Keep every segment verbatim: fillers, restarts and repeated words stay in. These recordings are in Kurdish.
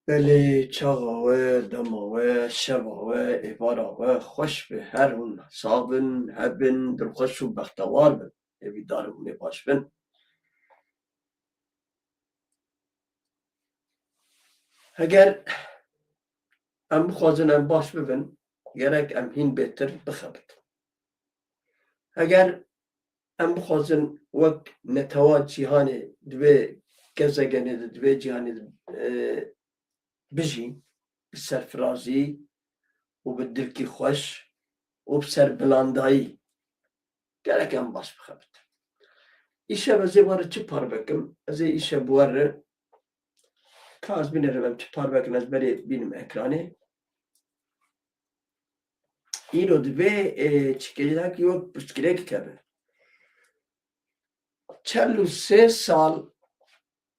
Belê, çaxa we, dema we, şeva we, êvara we xweş be. Her hûn sax bin, hebin, dilxweş û bextewar bin. Hêvîdar im hûn ê baş bin. Heger em bixwazin em baş bibin, gerek em hîn bêtir bixebitin. Heger em bixwazin wek netewa cîhanê di vê gezegenê de, di vê cîhanê de, e, bijîn, bi serfirazî û bi dilkî xweş û bi serbilandayî, gerek em baş bixebitin. Îşev ez ê we re çi parve kim? Ez ê îşev bi we re, ka ez binêrim em çi parve kin, ez berê bînim ekranê. Îro divê, e, çikêlek yok piştgirêk keve. Çel û sê sal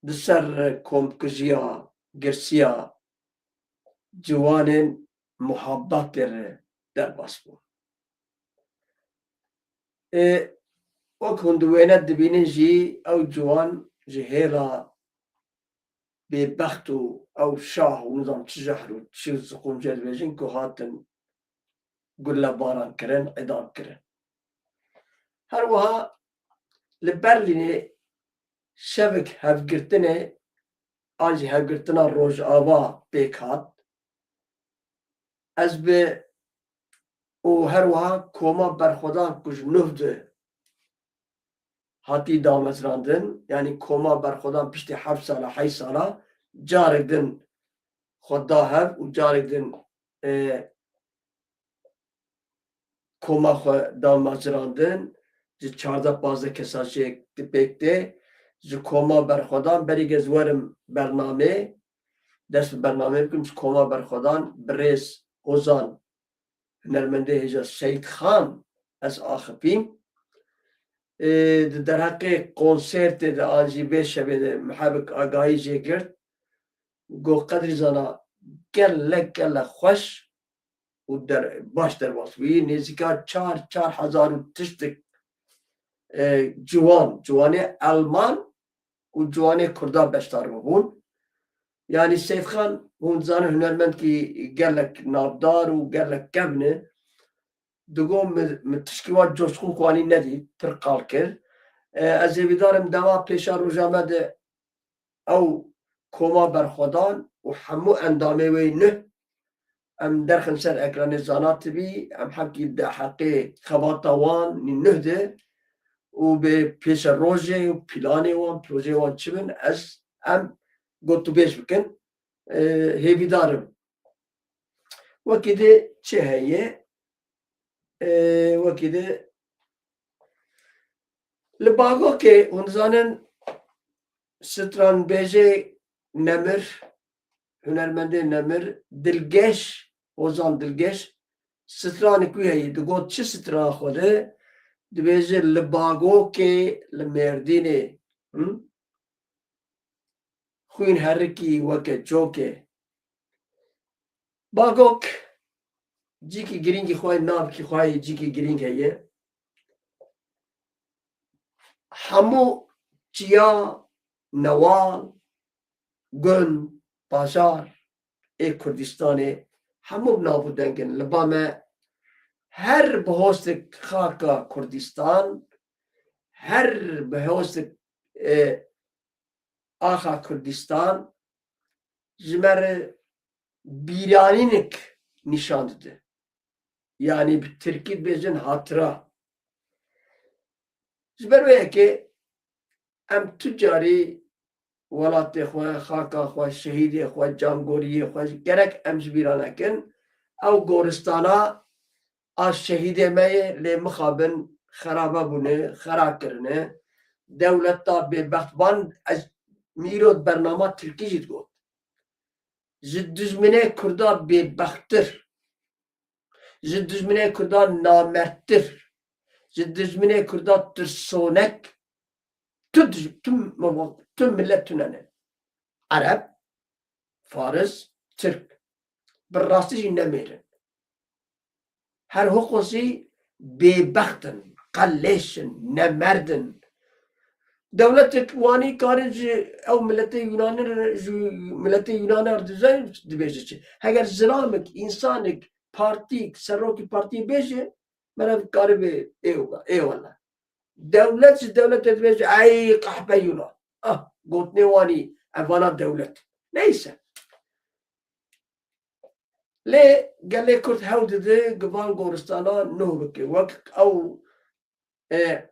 di ser komkujiya, girsiya ciwanên muhabbatê re derbas bû. E, wek hûn di wêne dibînin jî ew ciwan ji hêla bêbext û ew şah û nizam çi jehr û çi ziqûm jê dibêjin ku hatin gulebaran kirin, îdam kirin. Her wiha li Berlînê şevik hevgirtinê an jî hevgirtina Rojava pêk hat. Ez bi û her wiha koma berxwedan ku ji nuh de hatî damezrandin, yanî koma berxwedan piştî heft sala, heşt sala carek din xwe da hev û carek din, e, koma xwe damezrandin, ji çardeh pazdeh kesa jê di pêk tê, ji koma berxwedan berî ez werim bernamê, dest bi bernamê bikim, ji koma berxwedan birêz Hozan hunermendê hêja Seyîd Xan ez axifîm. Ê, di derheqê konsertê de an jî vê şevê de mihebik agahî jê girt. Got, Qedrî Zana gelek gelek xweş û der-, baş derbas bûyî. Nêzîka çar, çar hezar û tiştik, e, ciwan, ciwanê Elman û ciwanê Kurda beşdar bûbûn. Yanî Seyfxan, hûn dizanin hunermendkî gelek navdar û gelek kevn e. Digo min, min tişkî wa coşqûn xwanî nedît, pir qal kir. E, ez ê bîdarim dema pêşa roja me de ew koma berxwedan û hemû endamê wê nuh em derxin ser ekranê zana tibî, em hemkî di heqê xebata wan nî nuh de û bê pêşerojê û planê wan, projeyê wan çi bin, ez, em gotûbêj bikin, e, hêvîdar im. Wekî di çi heye? E, wekî di li Bagokê, hûn dizanin, stranbêjê nemir, hunermendê nemir, Dilgeş, Hozan Dilgeş, stranik wî heye, digot çi strana xwe de, dibêje, li Bagokê, li Mêrdînê, hı? Xwîn herikî weke cokê. Bagok cîkî girîngî xwe, navkî xwe yê cîkî girîng heye. Hemû çiya, newal, gund, bajar ê Kurdistanê hemû bi nav û deng in. Li ba me her bihostik xaka Kurdistan, her bihostik, e, axa Kurdistan ji me re bîranînik nîşan dide. Yanî bi tirkî dibêjin hatira. Ji ber wê yekê em tu carî welatê xwe, xaka xwe, şehîdê xwe, cangoriyê xwe gerek em ji bîra nekin. Ew goristana a şehîdê me yê lê mixabin xerabe bûne, xera kirine. Dewleta bêbextvan, ez mîro di bernama tirkî jî digot. Ji dijminê Kurda bêbexttir, ji dijminê Kurda namerdtir, ji dijminê Kurda tirsonek tu dij-, tu, tu millet tune ne. Ereb, Faris, Tirk. Bi rastî jî ne mêr in. Her hukosî bêbext in, qelêş in, nemerd in. Dewletek wanî kare ji ew miletê Yunanî re, ji miletê Yunanî re dibêje, dibêje çi? Heger zilamik, însanik, partîk, serokî partiyê bêje, mera karibe ê wela, ê wela. Dewlet ji dewletê dibêje, ey qehpe Yunan. Ah, gotinê wanî, ev vana dewlet. Neyse. Lê gelê Kurd hewl dide gi van goristana nuh bike. Wek ew, e,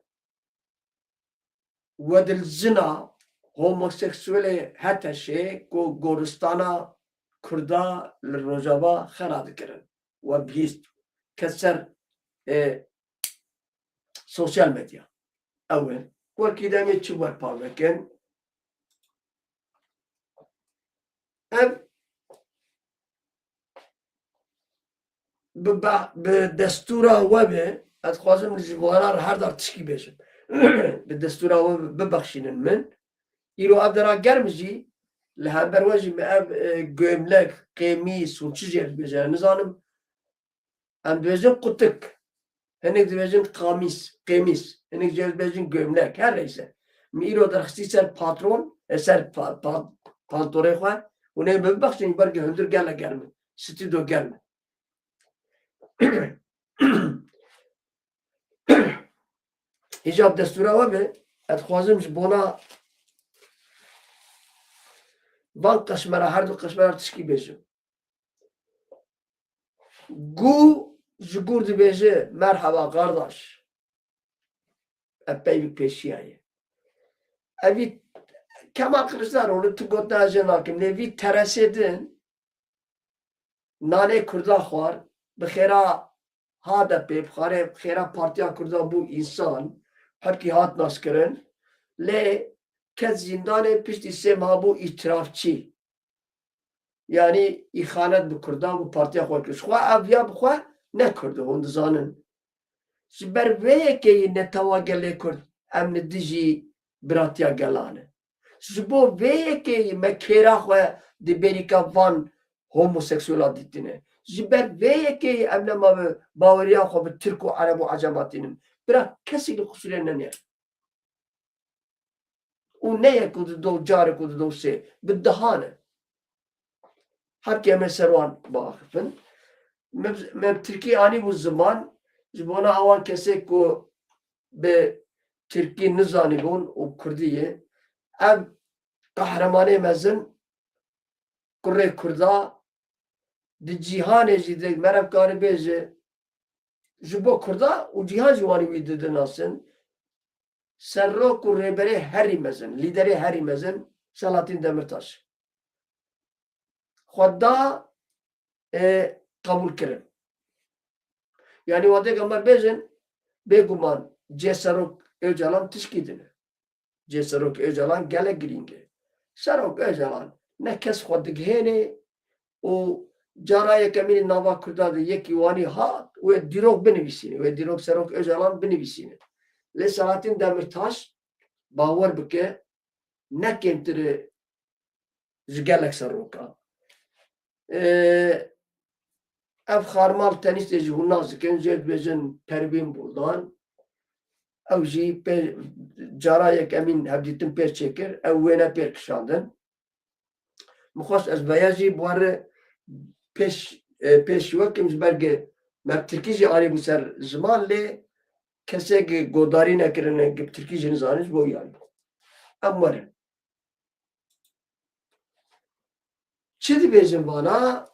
wedilcina homoseksuelê HTŞê ku goristana Kurda li Rojava xera dikirin. We bihîst. Ket ser, e, sosyal medya. Ew in. Wekî demê çi werpar bikin? Ev bi, be-, bi destûra we be, ez dixwazim ji wana re her dar tişkî bêjim. Bi destûra we bibexşînin min. Îro ev dera germ jî li hember we jî me ev, e, gömlek, qêmîs û çi jê dibêje, nizanim. Em dibêjin qutik. Hinek dibêjin qamîs, qêmîs. Hinek jê dibêjin gömlek. Her neyse. Min îro derxistî ser patron, e, ser pa-, pa-, pantorê xwe. Hûn ê bibexşin, ber ke hundir gelek germ in. Stûdyo germ in. Îca destûra we be, ez dixwazim ji bona van qeşmera, her du qeşmera tişkî bêjim. Gu ji gur dibêje, merheba qardaş. Ev peyvî pêşiya ye. Evî Kemal Kiliçdaroglu tu gotina jê nakim. Lê vî teresê din nanê Kurda xwar, bi xêra HDPê, bi xare-, bi xêra Partiya Kurda bû însan, hepkî hat naskirin. Lê ket zîndanê, piştî sê mah bû îtirafçî. Yanî îxanet bi Kurdan, bi partiya xwe kir. Ji xwe ev ya bi xwe ne Kurd e, hûn dizanin. Ji ber vê yekê yî netewa gelê Kurd em li dijî biratiya gelan e. Ji bo vê yekê yî me kêra xwe di bêrîka van homoseksuela dîtine. Ji ber vê yekê yî em nema bi baweriya xwe bi Tirk û Ereb û Ecema tînin. Bira kesî li qusûrê nenêr. Û ne yek û du, carek û du sê, bi dihan e. Her keme ser wan biaxifin. Me, me bi tirkî anîbû ziman, ji bona awan kesê ku bi tirkî nizanîbûn û kurdî ye. Ev qehremanê mezin, kurê Kurda, di cîhanê jî de meriv kare bêje, ji bo Kurda û cîhan jî wanî wî didinasin, serok û rêberê herî mezin, lîderê herî mezin Selahattin Demirtaş. Xwe da, e, qebûl kirin. Yanî wadê ke me bêjin, bêguman cê Serok Ocalan tişkî din e. Cê Serok Ocalan gelek girîng e. Serok Ocalan ne kes xwe digihêne û cara yekemîn nava Kurda de yekî wanî hat, wê dîrok binivîsîne, wê dîrok Serok Ocalan binivîsîne. Lê Selahattin Demirtaş, bawer bike, ne kêmtir e ji gelek serokan. Ee, ev xarmal tenîstê jî hûn nas dikin, jê dibêjin Pervîn Buldan. Ew jî pê, cara yekemîn hevdîtin pêr çêkir, ew wêne pêr kişandin. Min xwest ez veya jî bi we re pêş, e, pêş we kim, ji ber ke me bi tirkî jî anîbû ser ziman, lê kesê ke godarî nekirine, ke bi tirkî jî nizanin, ji bo wî anîbû. Em werin. Çi dibêjin vana?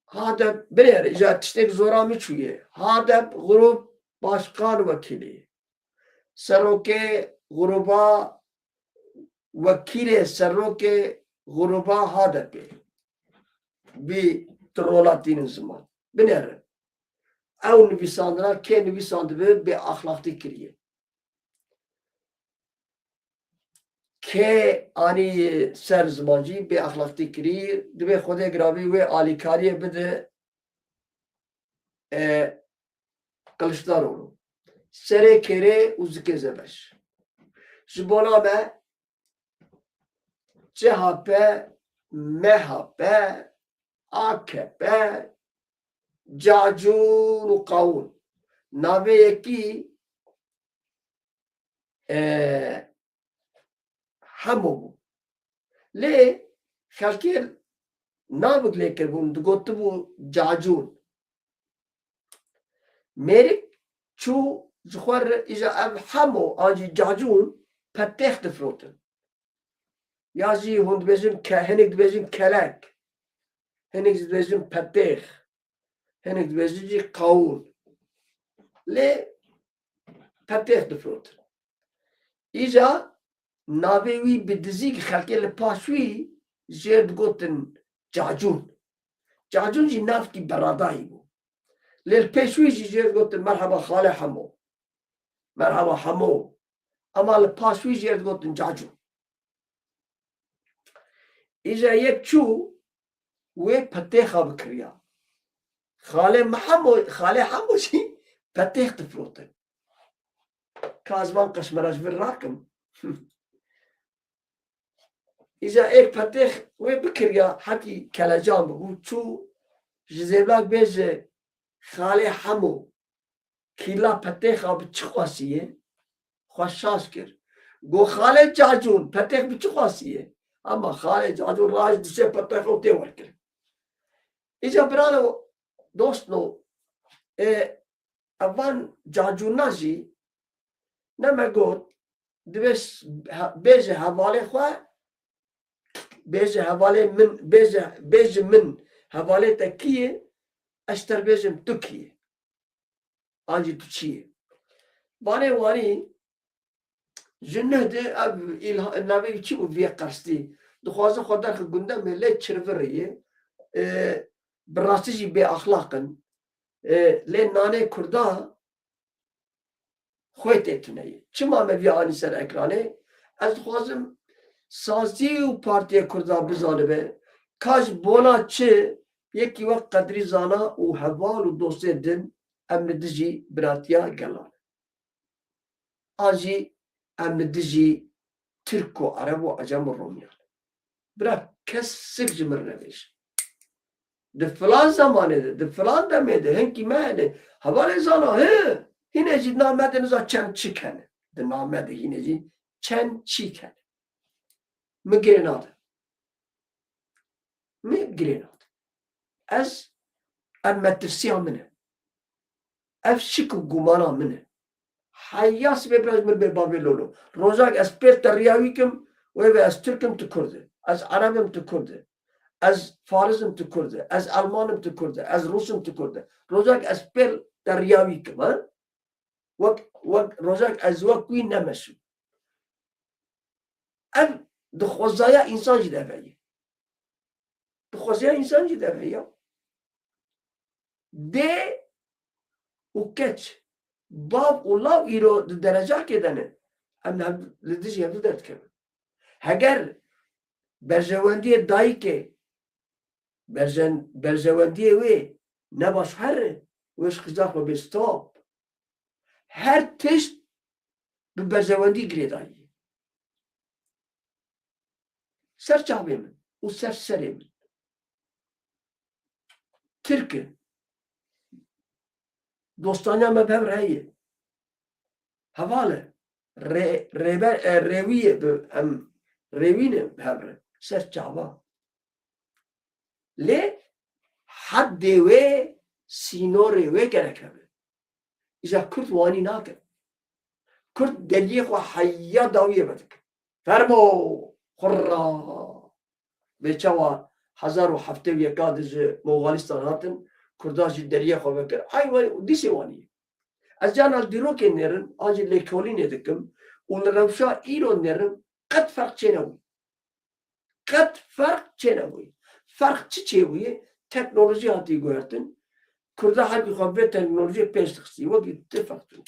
HADEP, binêre, îca tiştek zora min çûye. HADEP grup başkan wekîlî. Serokê gruba, wekîlê serokê gruba HADEPê. Vî trola tînin ziman. Binêrin. Ew nivîsandina kê nivîsandibe bê axlaqtî kiriye. Kê anî ser ziman jî bê axlaqtî kirî, divê Xwedê giravî wê alîkariyê bide, e, Kiliçdaroglu. Serê kêrê û zikê zebeş. Ji bona me CHP, MHP, AKP, cacûn û qawûn. Navê yekî, e, hemo bû. Lê xelkê navik lê kiribûn, digotibû cacûn. Mêrik çû ji xwe re, îja ev hemo an jî cacûn petêx difirotin. Ya jî hûn dibêjin ke-, hinek dibêjin kelek, hinek jî dibêjin petêx, hinek dibêjin jî qawûn. Lê petêx difirotin. Îja navê wî bi dizî xelkê li paş wî jêr digotin cacûn. Cacûn jî navkî beradayî bû. Lê li pêş wî jî jêr digotin merheba xalê hemo. Merheba hemo. Ama li paş wî jêr digotin cacûn. Îja yek çû wê petêxa bikiriya. Xalê Mihemo, xalê Hemo jî petêx difirotin. Ka ez van qeşmera ji vir rakim. Îja êk petêx wê bikiriya, hetî kelecan bû, çû ji zêvlak bêje, "Xalê Hemo, kîla petêxa bi çi xwasî ye?" Xwe şaş kir. Got, "Xalê Cacûn, petêx bi çi xwasî ye?" Ama xalê Cacûn raş dişê petêx û tê werkirin. Îca birano, dostno, e, evan cacûna jî ne me got, dibê s-, he-, bêje hevalê xwe, bêje hevalê min, bêje, bêje min hevalê te kî ye, ez ji te bêjim tu kî ye. An jî tu çi yî? Vanê warî ji nuh de ev îlha-, navê wî çi bû vê qerstî? Dixwaze xwe derxe gundemê lê çirvirî ye. E, bi rastî jî bê axlaq in. E, lê nanê Kurda xwê tê tune ye. Çima me vîya anî ser ekranê? Ez dixwazim sazî û partiyê Kurda bizanibe ka ji bona çi yekî wek Qedrî Zana û heval û dostê din em li dijî biratiya gelan in. An jî em li dijî Tirk û Ereb û Ecem û Romiyan in. Bira, kesik ji min re nebêje. Di filan zemanê de, di filan demê de, hinkî me hene. Hevalê Zana, he, hîne jî di nav me de niza çend çi kene. Di nav me de hîne jî çend çi kene. Min girê nade. Min girê nade. Ez, ev metirsiya min e. Ev şik û gumana min e. Heya sibê bira ji min bê bavê lolo. Rojak ez pêr te riya wî kim, wê ve ez Tirk im, tu Kurd î. Ez Ereb im, tu Kurd î. Ez Faris im, tu Kurd î. Ez Elman im, tu Kurd î. Ez Rûs im, tu Kurd î. Rojak ez pêr te riya wî kim, ha? Wek, wek, rojak ez wek wî nemeşim. Ev dixwezaya însan jî de ev heye. Dixwezaya însan jî de ev heye. Dê û keç, bav û lav îro di derecakê de ne. Em hev-, li dijî hevdu derdikevin. Heger berjewendiyê dayikê, berjen-, berjewendiyê wê ne baş here, wê ji xiza xwe bê stop. Her tişt bi berjewendî girêdayî. Ser çavê min û ser serê min. Tirk e. Dostaniya me bi hev re heye. Heval e. Rê-, rêber, e, rêwî ye bi, em rêwî ne bi hev re. Ser çava. Lê heddê wê, sînorê wê gerek hebe. Îja Kurd wanî nake. Kurd deriyê xwe heya dawiyê vedike. Fermo! Xurra! Vê çawa hezar û heftê û yeka de ji Moxalistan hatin, Kurda jî deriyê xwe vekir. Ay wê dîsê wanî. Ez carna dîrokê nêrin, an jî lêkolînê dikim û li rewşa îro nêrin qet ferq çênebû. Qet ferq çênebûye. Ferq çi çêbûye? Teknolojî hatî guhertin. Kurda hebî xwe vê teknolojiyê pêş dixistî. Wekî ti ferq çû.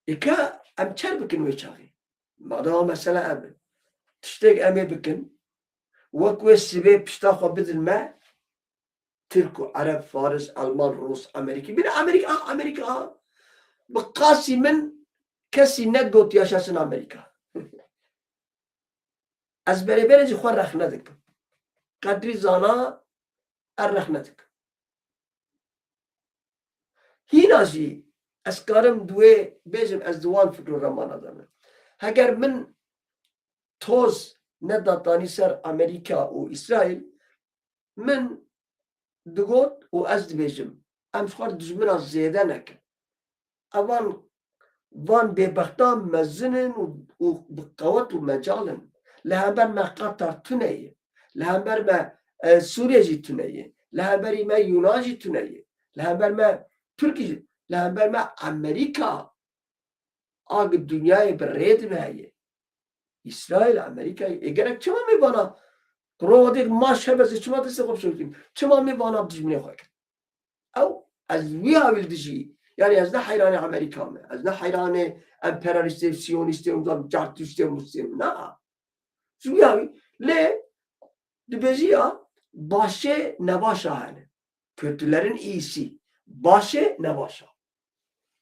Êka em çer bikin wê çaxê? Madema mesele ev e. Tiştek em ê bikin. Wek wê sibê pişta xwe bidin me. Tirk û Ereb, Faris, Elman, Rûs, Amerîkî. Bîne Amerîka, Amerîka. Bi qasî min kesî negot yaşasın Amerika. Ez berê berê jî xwe rexne dikim. Qedrî Zana ez rexne dikim. Hîna jî Ez karim di wê bêjim, ez di wan fikr û remana de me. Heger min toz nedatanî ser Amerîka û Îsraîl, min digot û ez dibêjim, em ji xwe dijmina zêde nekin. Evan, van bêbextan mezin in û, û bi qewet û mecal in. Li hember me Qatar tune ye. Li hember me, e, Sûriye jî tune ye. Li hemberî me Yunan jî tune ye. Li hember me Tirkî jî, li hember me Amerîka. A gi dinyayê bi rê dibe heye. Îsraîl, Amerîkayê. Ê gerek çima me vana? Rojek maç hebe, ez çima destê xwe bişewitîm? Çima me vana dijminê xwe kir? Ew, ez wî hawîl dijî. Yani ez ne heyranê Amerîka me. Ez ne heyranê emperyalîstê, siyonîstê û cartûştê û mustê me. Na. Ji wî hawî. Lê dibêjî ya başê nebaşa hene. Kötülerin iyisi. Başê nebaşa.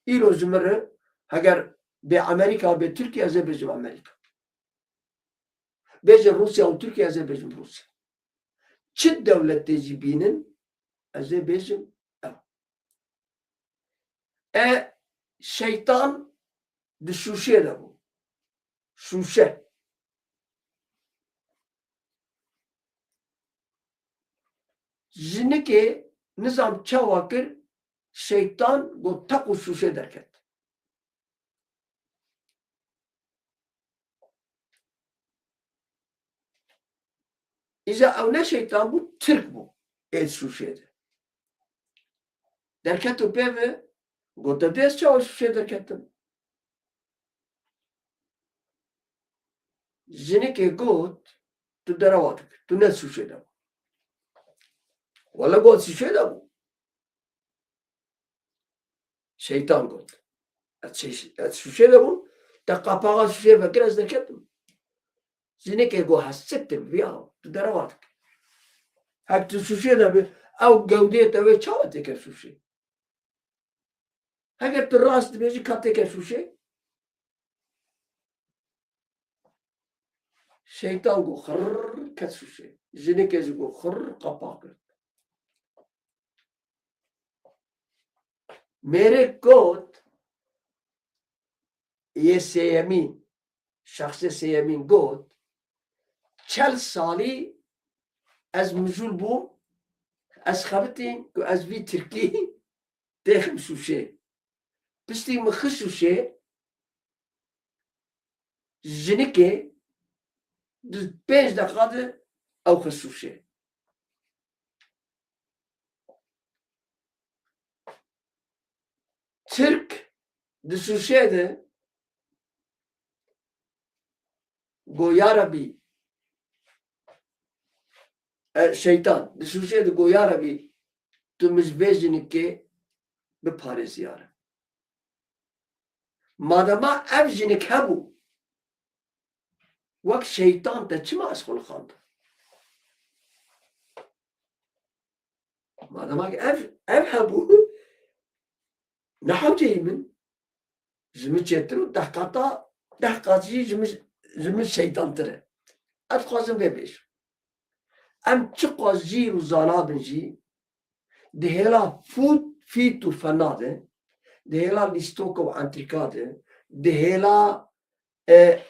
Îro ji min re heger bê Amerîka, bê Tirkiye, ez ê bêjim Amerîka. Bêje Rûsya û Tirkiye, ez ê bêjim Rûsya. Çi dewletê jî bînin, ez ê bêjim ew. E, şeytan di şûşê de bû. Şûşe. Jinikê nizam çawa kir, şeytan got teq û şûşe derket. Îja ew ne şeytan bû, Tirk bû ê şûşê de. Derketo pê ve, got, "Te dê ez çawa şûşê derketim?" Jinikê got, "Tu derewa dikir, tu ne şûşê de bû." Wele got, "Şûşê de bû." Şeytan got, "Ez şê-, ez şûşê de bûm, te qapaxa şûşê vekir, ez derketim." Jinikê got, "Hestiktir, viya, tu derewa dikir. Hek tu şûşê de bi, ew gewdeyê te wê çawa têke şûşê? Heger tu rast dibêjî, ka têke şûşê?" Şeytan got, "Xirr," ket şûşê. Jinikê jî got, "Xirr," qapa girt. Mêrik got, yê sêyemîn, şexsê sêyemîn got, "Çel salî ez mijûl bûm, ez xebitîm ku ez vî tirkî têxim şûşê. Piştî min xist şûşê, jinikê di pênc deqa de ew xist şûşê." Tirk di şûşê de got, "Ya Rebî," e, şeytan di şûşê de got, "Ya Rebî, tu min ji vê jinikê biparêz, ya Rebî." Madema ev jinik hebû, wek şeytan te çima ez xwe li xwe andim? Madema ev, ev hebû, ne hewceyî min, ji min çêtir û deh qata, deh qat jî ji min, ji min şeytantir e. Ez dixwazim vê bêjim. Em çiqas jîr û zana bin jî, di hêla fût, fît û fena de, di hêla lîstoka û entrîka de, di hêla, e,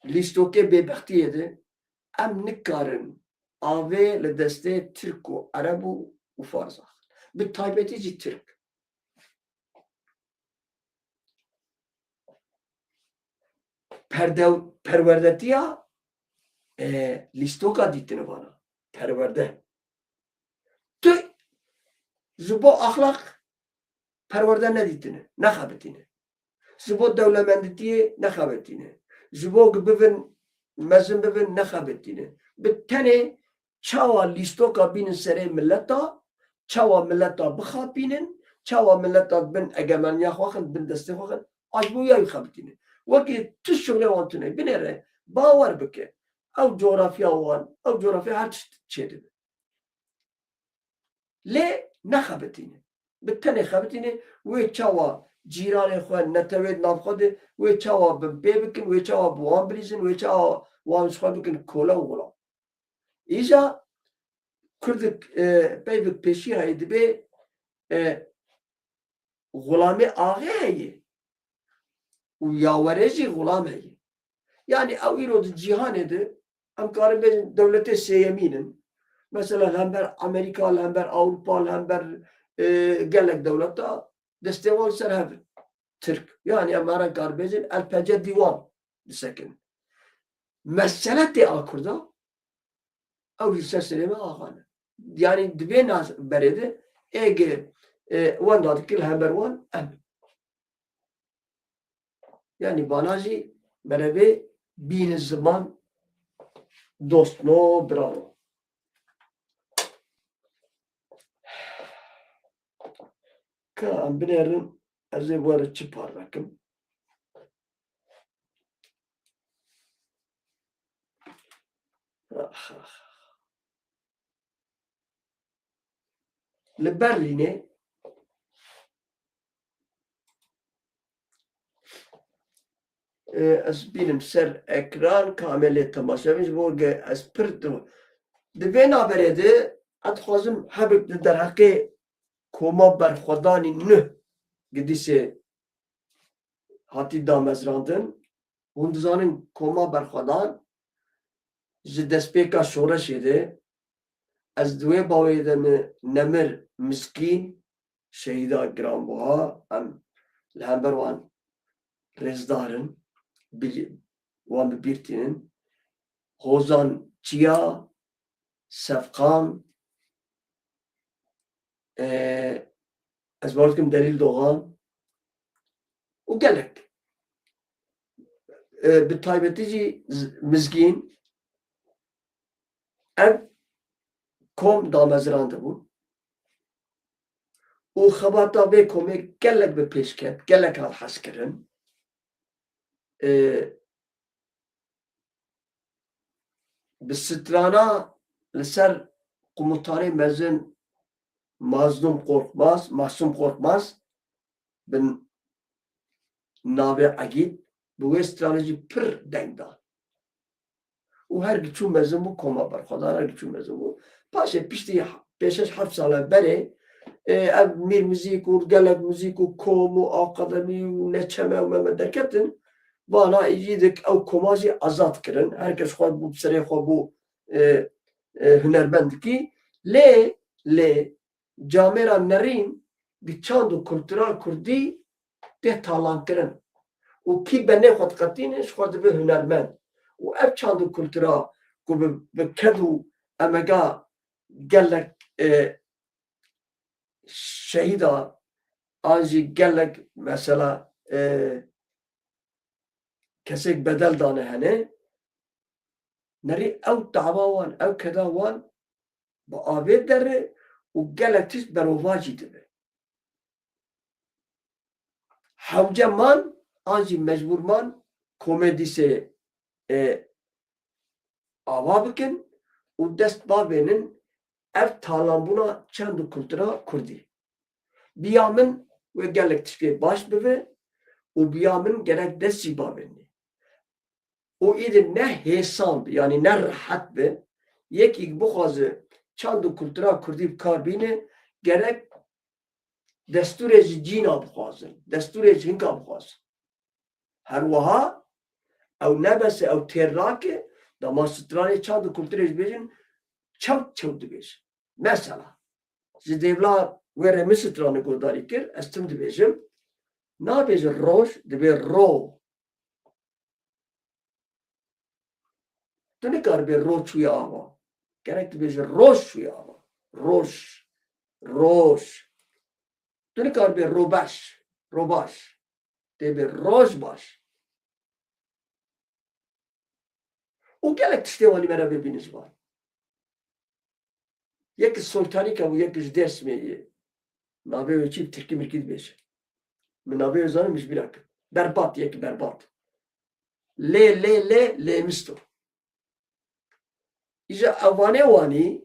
lîstokê bêbextiyê de, em nikarin avê li destê Tirk û Ereb û, û Fars axin. Bi taybetî jî Tirk. Perdew-, perwerdetiya, e, lîstoka dîtine vana. Perwerde. Tu ji bo axlaq perwerde nedîtine, nexebitîne. Ji bo dewlemenditiyê nexebitîne. Ji bo ku bibin, mezin bibin, nexebitîne. Bi tenê çawa lîstoka bînin serê mileta, çawa mileta bixapînin, çawa mileta bin egemeniya xwe xin, bin destê xwe xin, a ji bo ya wî xebitînin. Wekî tu şixulê wan tune, binêre, bawer bike. Ew coğrafya wan, ew coğrafya her tişt çêdibe. Lê nexebitîne. Bi tenê xebitîne, wê çawa cîranê xwe, netewê di nav xwe de, wê çawa binpê bikin, wê çawa bi wan bilîzin, wê çawa wan ji xwe bikin kole û xulam. Îja Kurdik, e, peyvek pêşî hayê dibê, e, xulamê axê heye û yawerê jî xulam heye. Yanî ew îro di cîhanê de em karin bêjin dewletê sêyemîn in. Mesela li hember Amerîka, li hember Ewropa, li hember, e, gelek dewleta destê wan li ser hev in. Tirk. Yanî em herin kar bêjin el pence dîwan disekin. Mesele tê a Kurda, ew jî ser serê me axa ne. Yanî di vê nas-, berê de êgê, e, wenda dikir li hember wan em. Yanî vana jî merevê bînin ziman dostno, birano. Ka em binêrin, ez ê were çi parve kim? Ax, ax. Li Berlînê, e, ez bînim ser ekran, ka em ê lê temaşe bin, ji bo ge ez pir di, di vê naberê de ez dixwazim hebik di derheqê koma berxwedanî nuh Gidîsê hatî damezrandin. Hûn dizanin koma berxwedan ji destpêka şoreşê de, ez di wê bawê de min nemir Miskîn, şehîda giranbuha, em li hember wan rêzdar in, bîr-, wan bi bîr tînin. Hozan Çiya, Sefqan, e, ez bawer dikim Delîl Dogan û gelek. E, bi taybetî jî z-, Mizgîn, ev kom damezrandibûn û xebata vê komê gelek bi pêş ket, gelek hat hezkirin. E, bi strana li ser Komutanê Mezin Mazlûm Korkmaz, Masûm Korkmaz, bi navê Egîd, bi wê stranê jî pir deng da. Û her giçû mezin bû, koma berxwedan her giçû mezin bû. Paşê piştî pêş şeş heft sala berê, e, ev mîr muzîk û gelek muzîk û kom û akademî û neçeme û meme derketin, vana îdî dik ew koma jî azad kirin. Her kes xwe bû, serê xwe bû, e, e, hunermendikî. Lê, lê camêra nerîn di çand û kultura kurdî tê talankirin. Û kî benê xwe diqetîne, ji xwe dibe hunermend. Û ev çand û kultura ku bi, bi ked û emega gelek, e, şehîda an jî gelek mesela, e, kesek bedel dane hene, nerî ew tava wan, ew keda wan bi avê dere û gelek tişt berovajî dibe. Hewce man an jî mecbûr man komê dîsê, e, ava bikin û dest bavênin ev talanbûna çand û kultura kurdî. Biya min wê gelek tiştê baş bibe û biya min gerek dest jî bavênê. Û îdî ne hêsan bi, yanî ne rehet bi. Yekî bixwaze çand û kultura kurdî bi kar bîne, gerek destûrê ji cîna bixwazin, destûrê ji hinka bixwazin. Her wiha ew nebese, ew têr rake, dema stranê çand û kulturê ji bêjin, çewt çewt dibêjin. Mesela, ji dêvla wê re min stranê guhdarî kir, ez tim dibêjim, nabêje roj, dibê ro. Tu nikaribê ro çûye ava. Gerek tu bêje roj çûye ava. Roj. Roj. Tu nikaribê robeş. Robaş. Tê bê roj baş. Û gelek tiştê wanî me re bibîne ji van. Yek Soytanîka bû, yek ji Dêrsimê ye. Navê wê çi, tirkî mirkî dibêje. Min navê wê zanim, ji bîra kir. Berbat, yek berbat. Lê, lê, lê, lê misto. Îja evanê wanî,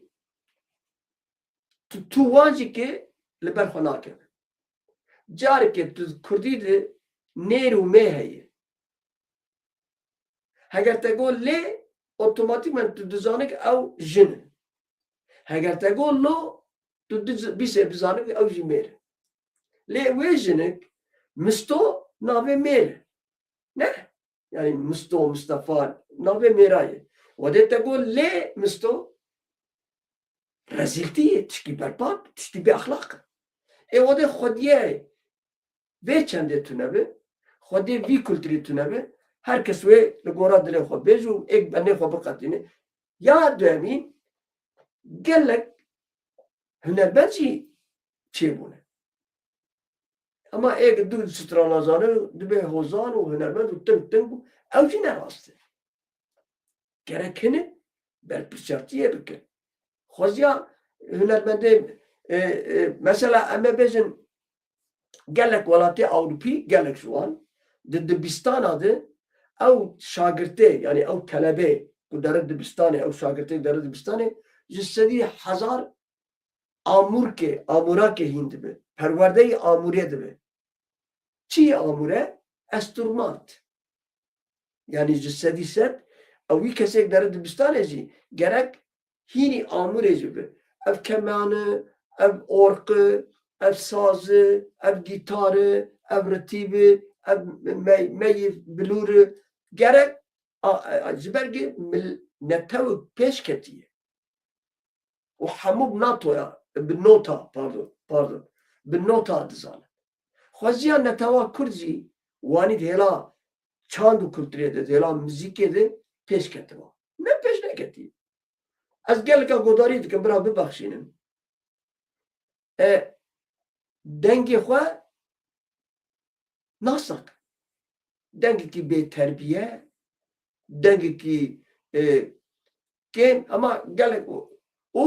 tu, tu wan jî ki li ber xwe nakeve. Careke tu kurdî de nêr û mê heye. Heger te got lê, otomatîkmen tu dizanî ki ew jin e. Heger te got lo, tu diz-, bîsê bizanî ki ew jî mêr e. Lê wê jinik Misto navê mêr e. Ne? Yani Misto, Mistefa navê mêra ye. Wedê te got lê Misto, rezîltî ye, tiştî berbat, tiştî bê exlaq e. Ê wedê xwediyê vê çendê tune be, xwediyê vî kulturî tune be, her kes wê li gora dilê xwe bêje û êk benê xwe biqetîne. Ya duyemî, gelek hunermend jî çêbûne. Ama êk du strana zane, dibe hozan û hunermend û ting ting bû. Ew jî ne rast e. Gerek hinek berpirsiyatiyê bikin. Xweziya hunermendê, e, e, mesela em ê bêjin gelek welatê Ewropî, gelek ji wan di dibistana de ew şagirtê, yani ew telebê ku dere dibistanê, ew şagirtê dere dibistanê ji sedî hezar amûrkê, amûrakê hîn dibe. Perwerdeyî amûrê dibe. Çi ye amûre? Esturmant. Yani ji sedî sed, ew wî kesêk dere dibistanê jî gerek hînî amûrê jî bi. Ev keman e, ev orq e, ev saz e, ev gîtar e, ev ritîb e, ev mey-, meyî bilûr e. Gerek a, a, ji ber ku mil-, netewek pêş ketiye. Û hemû bi natoya, bi nota, pardon, pardon, bi nota dizane. Xweziya netewa Kurd jî wanî di hêla çand û kulturê de, di hêla muzîkê de pêş ketiba. Ne pêş neketî. Ez geleka godarî dikim, bira bibexşînin. E, dengê xwe nas nakin. Dengekî bêterbiye, dengekî, e, kêm, ama gelek û, û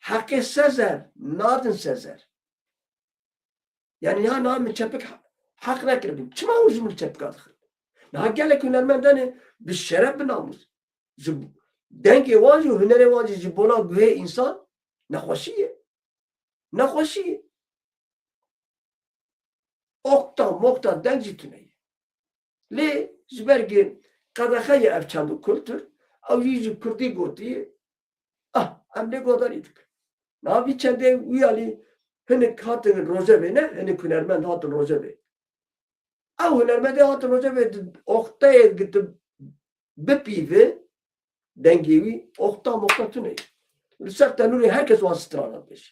heqê Sezer nadin Sezer. Yani niha, niha min çepik he-, heq nekiribû. Çima hûn ji min çepika dixin? Niha gelek hunermend hene bi şeref, bi namûs. Ji dengê wan jî û hunerê wan jî ji bona guhê însan nexweşî ye. Nexweşî ye. Okta mokta deng jî tune ye. Lê ji ber ku qedexe ye ev çand û kultur, ew jî ji kurdî gotiye, ah, em lê godarî dikin. Niha vî çendê wî alî hinek hatin rojevê, ne? Hinek hunermend hatin rojevê. Ew hunermendê hatin rojevê di oxteyê girtin bipîve dengê wî, oxta moxta tune ye. Li ser tenûrê her kes wan strana dibêje.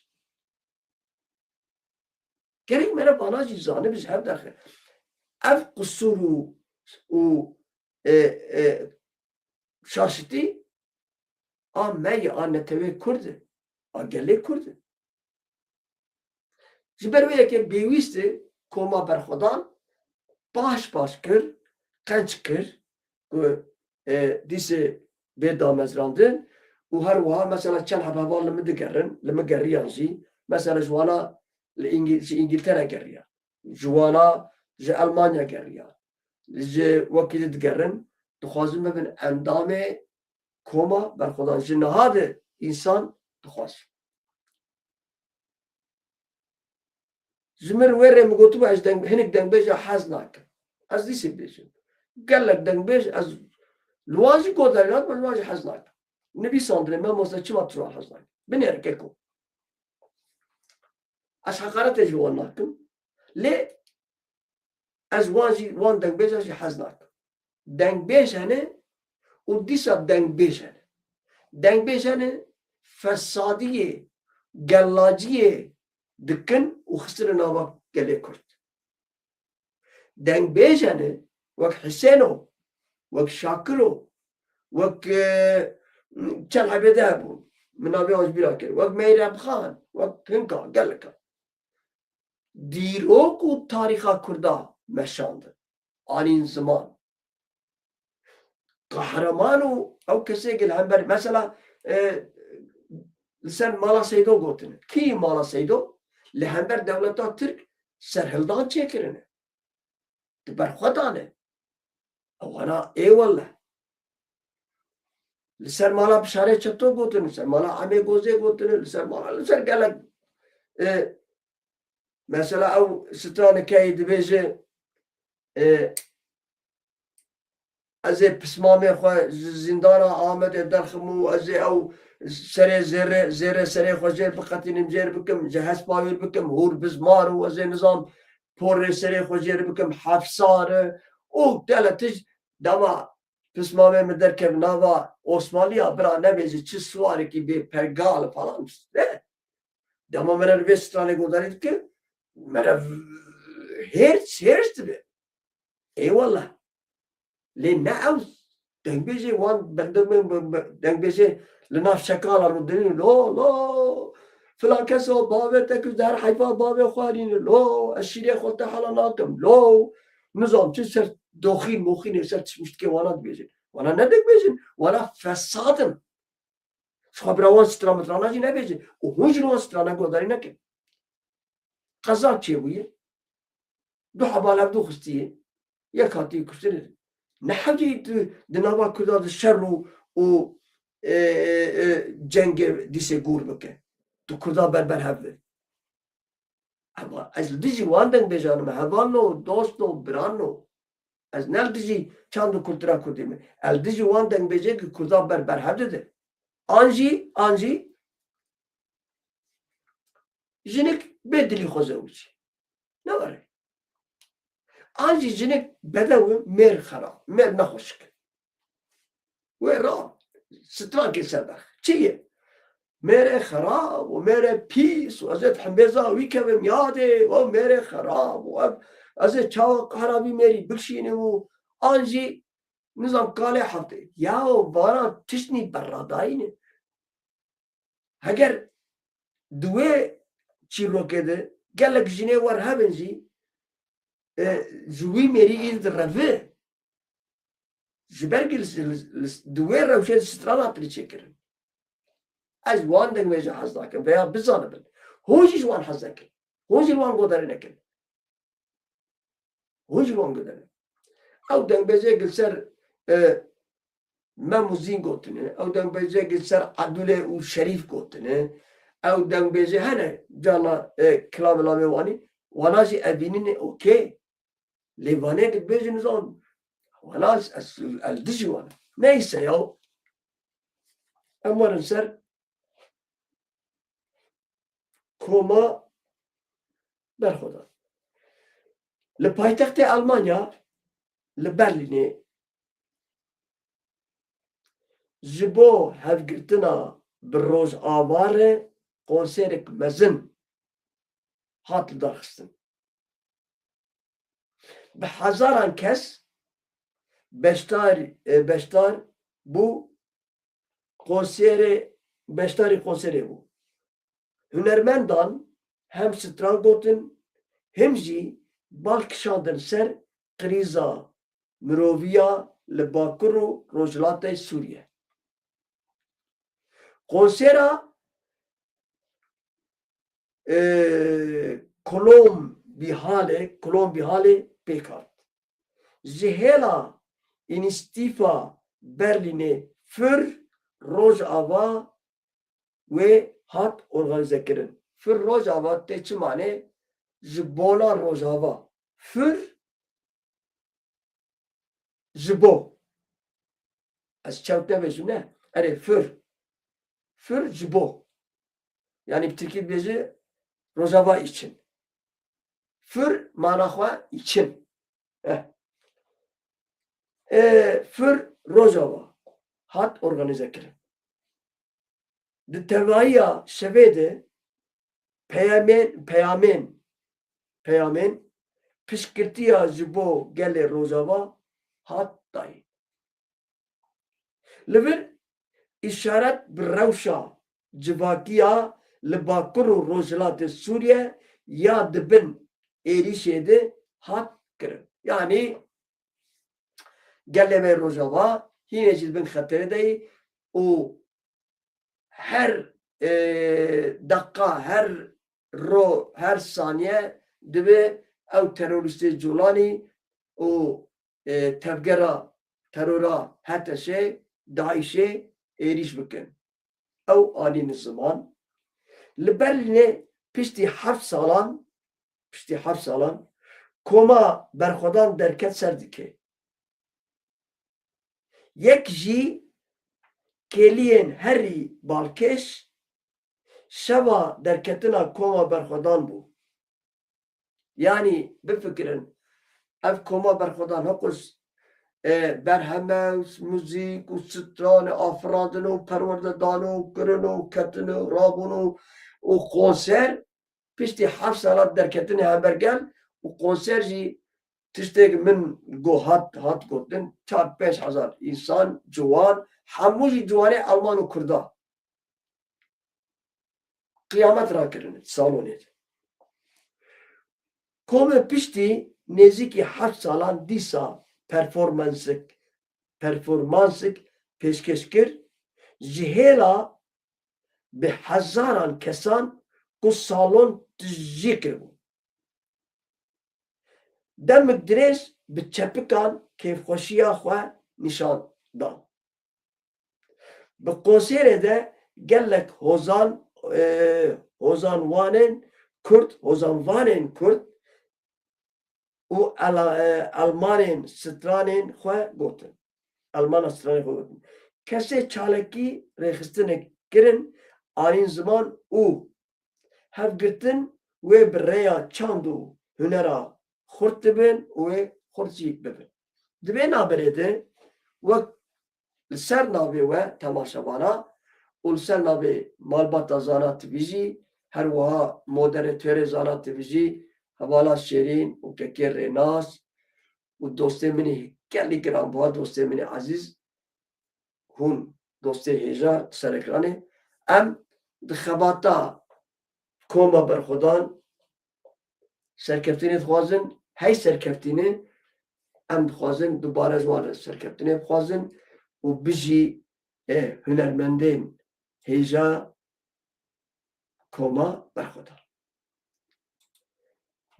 Gerek me re vana jî zanibin ji hev derxe. Ev qusûr û, û, e, e, şaşitî a me ye, a netewê Kurd e, a gelê Kurd e. Ji ber wê yekê pêwîst e koma berxwedan paş paş kir, qenc kir ku, e, dîsê bê damezrandin û her wiha mesela çend heb heval li min digerin, li min geriyan jî. Mesela ji wana li Îngî-, ji Îngîltere geriya. Ji wana ji Elmanya geriya. Ji wekî di digerin, dixwazin bibin endamê koma berxwedan. Ji niha de însan dixwazin. Ji min wê rê min gotibû, ez deng-, hinek dengbêja hez nakim. Ez dîsê bêjim. Gelek dengbêj ez li wan jî godarî nakim, ez li wan jî hez nakim. Nivîsandine, mamoste, çima tu ji wan hez nakî? Binêre keko. Ez heqaretê ji wan nakim. Lê ez wan jî, wan dengbêjan jî hez nakim. Dengbêj hene û dîsa dengbêj hene. Dengbêj hene fesadiyê, gelaciyê dikin û xistine nava gelê Kurd. Dengbêj hene wek Hisêno, wek Şakiro, wek, e, çend hebê de hebûn. Min navê wan ji bîra kir. Wek Meyrem Xan, wek hinka, geleka. Dîrok û tarîxa Kurda meşandin. Anîn ziman. Qehreman û ew kesê ku li hember, mesela, e, li ser mala Seydo gotine. Kî mala Seydo? Li hember dewleta Tirk serhildan çêkirine. Di ber xwe dane. Ewana ê wele. Li ser mala Bişarê Çeto gotin, li ser mala Emê Gozê gotin, li ser mala, li ser gelek, e, mesela ew stranekeyê dibêje, e, ez ê pismamê xwe ji zîndana Amedê derxim û ez ê ew, serê zêrê, zêrê serê xwe jêr biqetînim, jêr bikim, ji hespa wî bikim, hûr bizmar û ez ê nizam porê serê xwe jêr bikim, hefsar e. Û tele tij dema pismamê min derkev nava Osmaniya, bira nebêje çi siwarekî bê pergal falan. Ne. Dema me re li vê stranê godarî dike, me re hêrs, hêrs dibe. Eyvallah. Lê ne ew dengbêjê wan bendemê, dengbêjê li nav şekalan û dilîn, lo, lo, filan keso bavê te ku der heyfa bavê xwe hînî, lo, ez şîrê xwe te hala nakim, lo, nizam çi ser doxîn moxînê ser tişmiştikê wana dibêjin. Wana ne dengbêjin, wana fesad in. Ji xwe bira wan strana mitrana jî nebêjin. Û hûn jî li wan strana guhdarî nekin. Qeza çêbûye. Du heba li hevdû xistiye. Yek hatiye kuştinê. Ne hewcî tu di nava Kurda de şer û, û, e, e, e, cengê dîsê gûr bike. Tu Kurda ber ber hev be. Ema ez li dijî wan dengbêjan im, hevalno, dostno, birano. Ez ne li dijî çand û kultura Kurdî me. Ez li dijî wan dengbêjê ku Kurda ber ber hev dide. An jî, an jî jinik bê dilî xwe zewicî. Ne were. An jî jinik bedew e, mêr xerab, mêr nexweşik. Wê ra strankê ser berx. Çi ye? Mêrê xerab û mêrê pîs û ez ê di hembêza wî kevim yadê, ew mêrê xerab û ev, ez ê çawa qehra vî mêrî bikişînim û an jî nizam kalê heftê. Yaw vana tiştnî berradayî ne. Heger di wê çîrokê de gelek jinê wer hebin jî, e, ji wî mêrî îl direve. Ji ber ku li, li, li, di wê rewşê de stran hatine çêkirin. Ez wan dengbêje hez nakim veya bizanibin. Hûn jî ji wan hez nekin. Hûn jî li wan godarî nekin. Hûn jî wan guhdarî. Ew dengbêjê li ser, e, Mem û Zîn gotine, ew dengbêjê li ser Edûlê û Şerîf gotine, ew dengbêjê hene cana, e, kilamê lamê wanî, wana jî evînine okey. Lê vanê dibêjin zan, wana ez, ez, ez dijî wan. Neyse ya. Em werin ser koma berxwedan. Li paytextê Almanya, li Berlînê, ji bo hevgirtina bi Rojava re konserek mezin hat lidarxistin. Bi hezaran kes beşdar, e, beşdar bû konserê, beşdarî konserê bû. Hunermendan hem stran gotin, hem jî bal kişandin ser krîza miroviya li Bakur û Rojhilatê Sûriye. Konsera, e, Kolom Bîhalê, Kolom Bîhalê pêk hat. Ji hêla Înîstîfa Berlînê Fur Rojava wê hat organîzekirin. Fur Rojava tê çi manê? Ji bona Rojava. Fur ji bo. Ez çewt nebêjim ne. Erê, fur. Fur ji bo. Yanî bi tirkî dibêje Rojava için. Fur mana xwe için. Eh. E, fur Rojava hat organîze kirin. Di tevahiya şevê de peyamên, peyamên, peyamên piştgirtiya ji bo gelê Rojava hat dayîn. Li vir îşaret bi rewşa civakiya li Bakur û Rojhilatê Sûriye ya di bin êrîşê de hat kirin. Yanî gelê me Rojava hînê jî di bin xeterê de yî û her, e, deqa, her ro, her saniye dibe ew terorîstê Colanî û, e, tevgera terora HTŞ'ê, DAIŞ'ê êrîş bikin. Ew anîne ziman. Li Berlînê piştî heft salan, piştî heft salan koma berxwedan derket ser dike. Yek jî kêliyên herî balkêş şeva derketina koma berxwedan bû. Yanî bifikirin, ev koma berxwedan hiqûs, e, berheme û muzîk û stranê afirandin û perwerdedan û kirin û ketin û rabûn û, û konser, piştî heft salat derketinê hember gel û konser jî tiştek min go hat, hat gotin, çar pênc hezar însan, ciwan, hemû jî ciwanê Alman û Kurda. Qiyamet rakirin salonê de. Komê piştî nêzîkî heft salan dîsa performansik, performansik pêşkêş kir, ji hêla bi hezaran kesan ku salon tijî kiribû. Demik dirêj bi çepikan kêfxweşiya xwe nîşan dan. Bi konserê de gelek hozan, e, hozanvanên Kurd, hozanvanên Kurd û Ela-, e, Elmanên stranên xwe gotin. Elmana stranên xwe gotin. Kesê çalakî rêxistinek kirin, anîn ziman û hevgirtin wê bi rêya çand û hunera xurt dibin û wê xurt jî bibin. Di vê navberê de wek li ser navê we temaşevana û li ser navê malbata Zana T V jî, her wiha moderatörê Zana T V jî, hevala Şêrîn û Kekê Rênas û dostê min ê gelî giranbuha, dostê min ê ezîz, hûn dostê hêja ser ekranê. Em di xebata koma berxwedan serkeftinê dixwazin, hey serkeftinê em dixwazin dubare ji wan re serkeftinê bixwazin û bijî, e, hunermendên hêja koma berxwedan.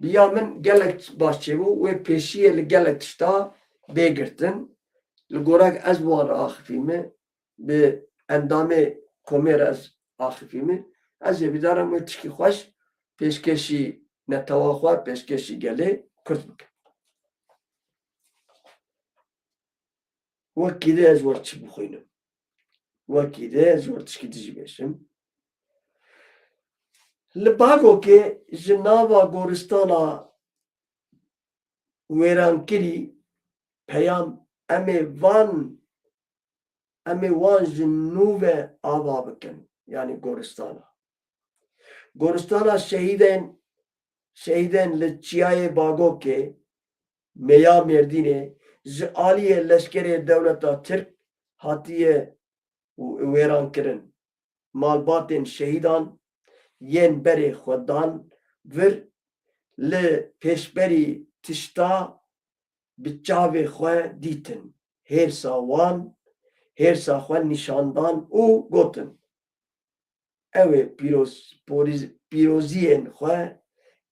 Bi ya min gelek baş çêbû, wê pêşiyê li gelek tişta bê girtin. Li gorek ez bi wan re axifî me, bi endamê komê re ez axifî me. Ez ê bidara me tişkî xweş pêşkêşî netewa xwe, pêşkêşî gelê Kurd bikim. Wekî de ez wer çi bixwînim? Wekî de ez wer tişkî dijî bêjim. Li Bagokê ji nava goristana wêrankirî peyam em ê van, em ê wan ji nû ve ava bikin. Yanî goristana. Goristana şehîdên, şehîdên li Çiyayê Bagokê, Meya Mêrdînê, ji aliyê leşkerê dewleta Tirk hatiye û wêran kirin. Malbatên şehîdan yên berê xwe dan vir, li pêşberî tişta bi çavê xwe dîtin. Hêrsa wan, hêrsa xwe nîşan dan û gotin, ew ê pîroz-, poriz-, pîroziyên xwe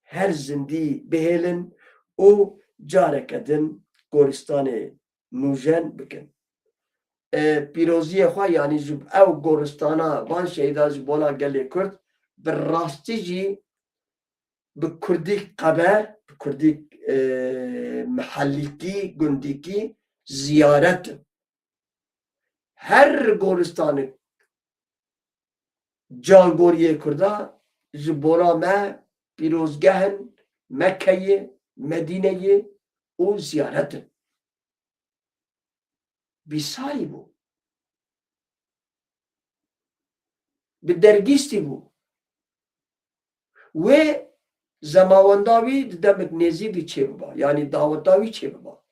her zindî bihêlin û careke din goristanê nûjen bikin. E, pîroziyê xwe, yanî ji ew goristana van şehîda ji bona gelê Kurd, bi rastî jî bi kurdî qebe, bi kurdî, e, mihellîkî, gundîkî ziyaret in. Her goristanik cangoriyê Kurda ji bona me pîrozgeh in, Mekeyê, Medîneyê û ziyaret in. Bîsarî bû. Bi dergîstî bû. Wê zemawenda wî di demek nêzî vî çêbiba. Yanî daweta wî çêbiba.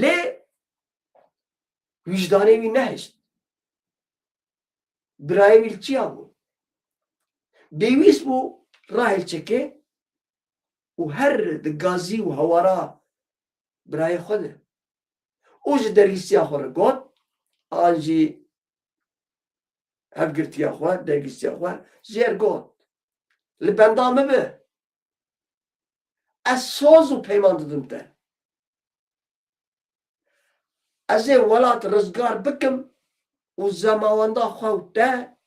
Lê wijdanê wî nehişt. Birayê wî li çiya bû? Pêwîst bû rahêl çeke û her di gazî û hewara birayê xwe de. Û ji dergîstiya xwe re got, an jî hevgirtiya xwe, dergîstiya xwe jê re got, li benda min be. Ez soz û peyman didim te. Ez ê welat rizgar bikim û zemawenda xwe û te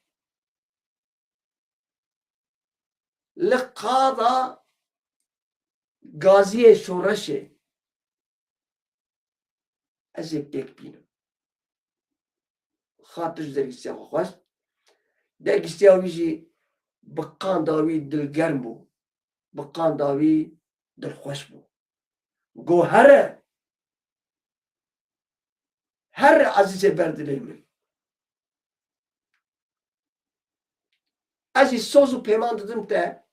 li qada gaziyê şoreşê ez ê pêk bînim. Xatir ji dergîstiya xwe xwest. Dergîstiya wî jî bi qanda wî dilgerm bû. Bi qanda wî dilxweş bû. Go here, here ezîzê ber dilê min. Ez jî soz û peyman didim te,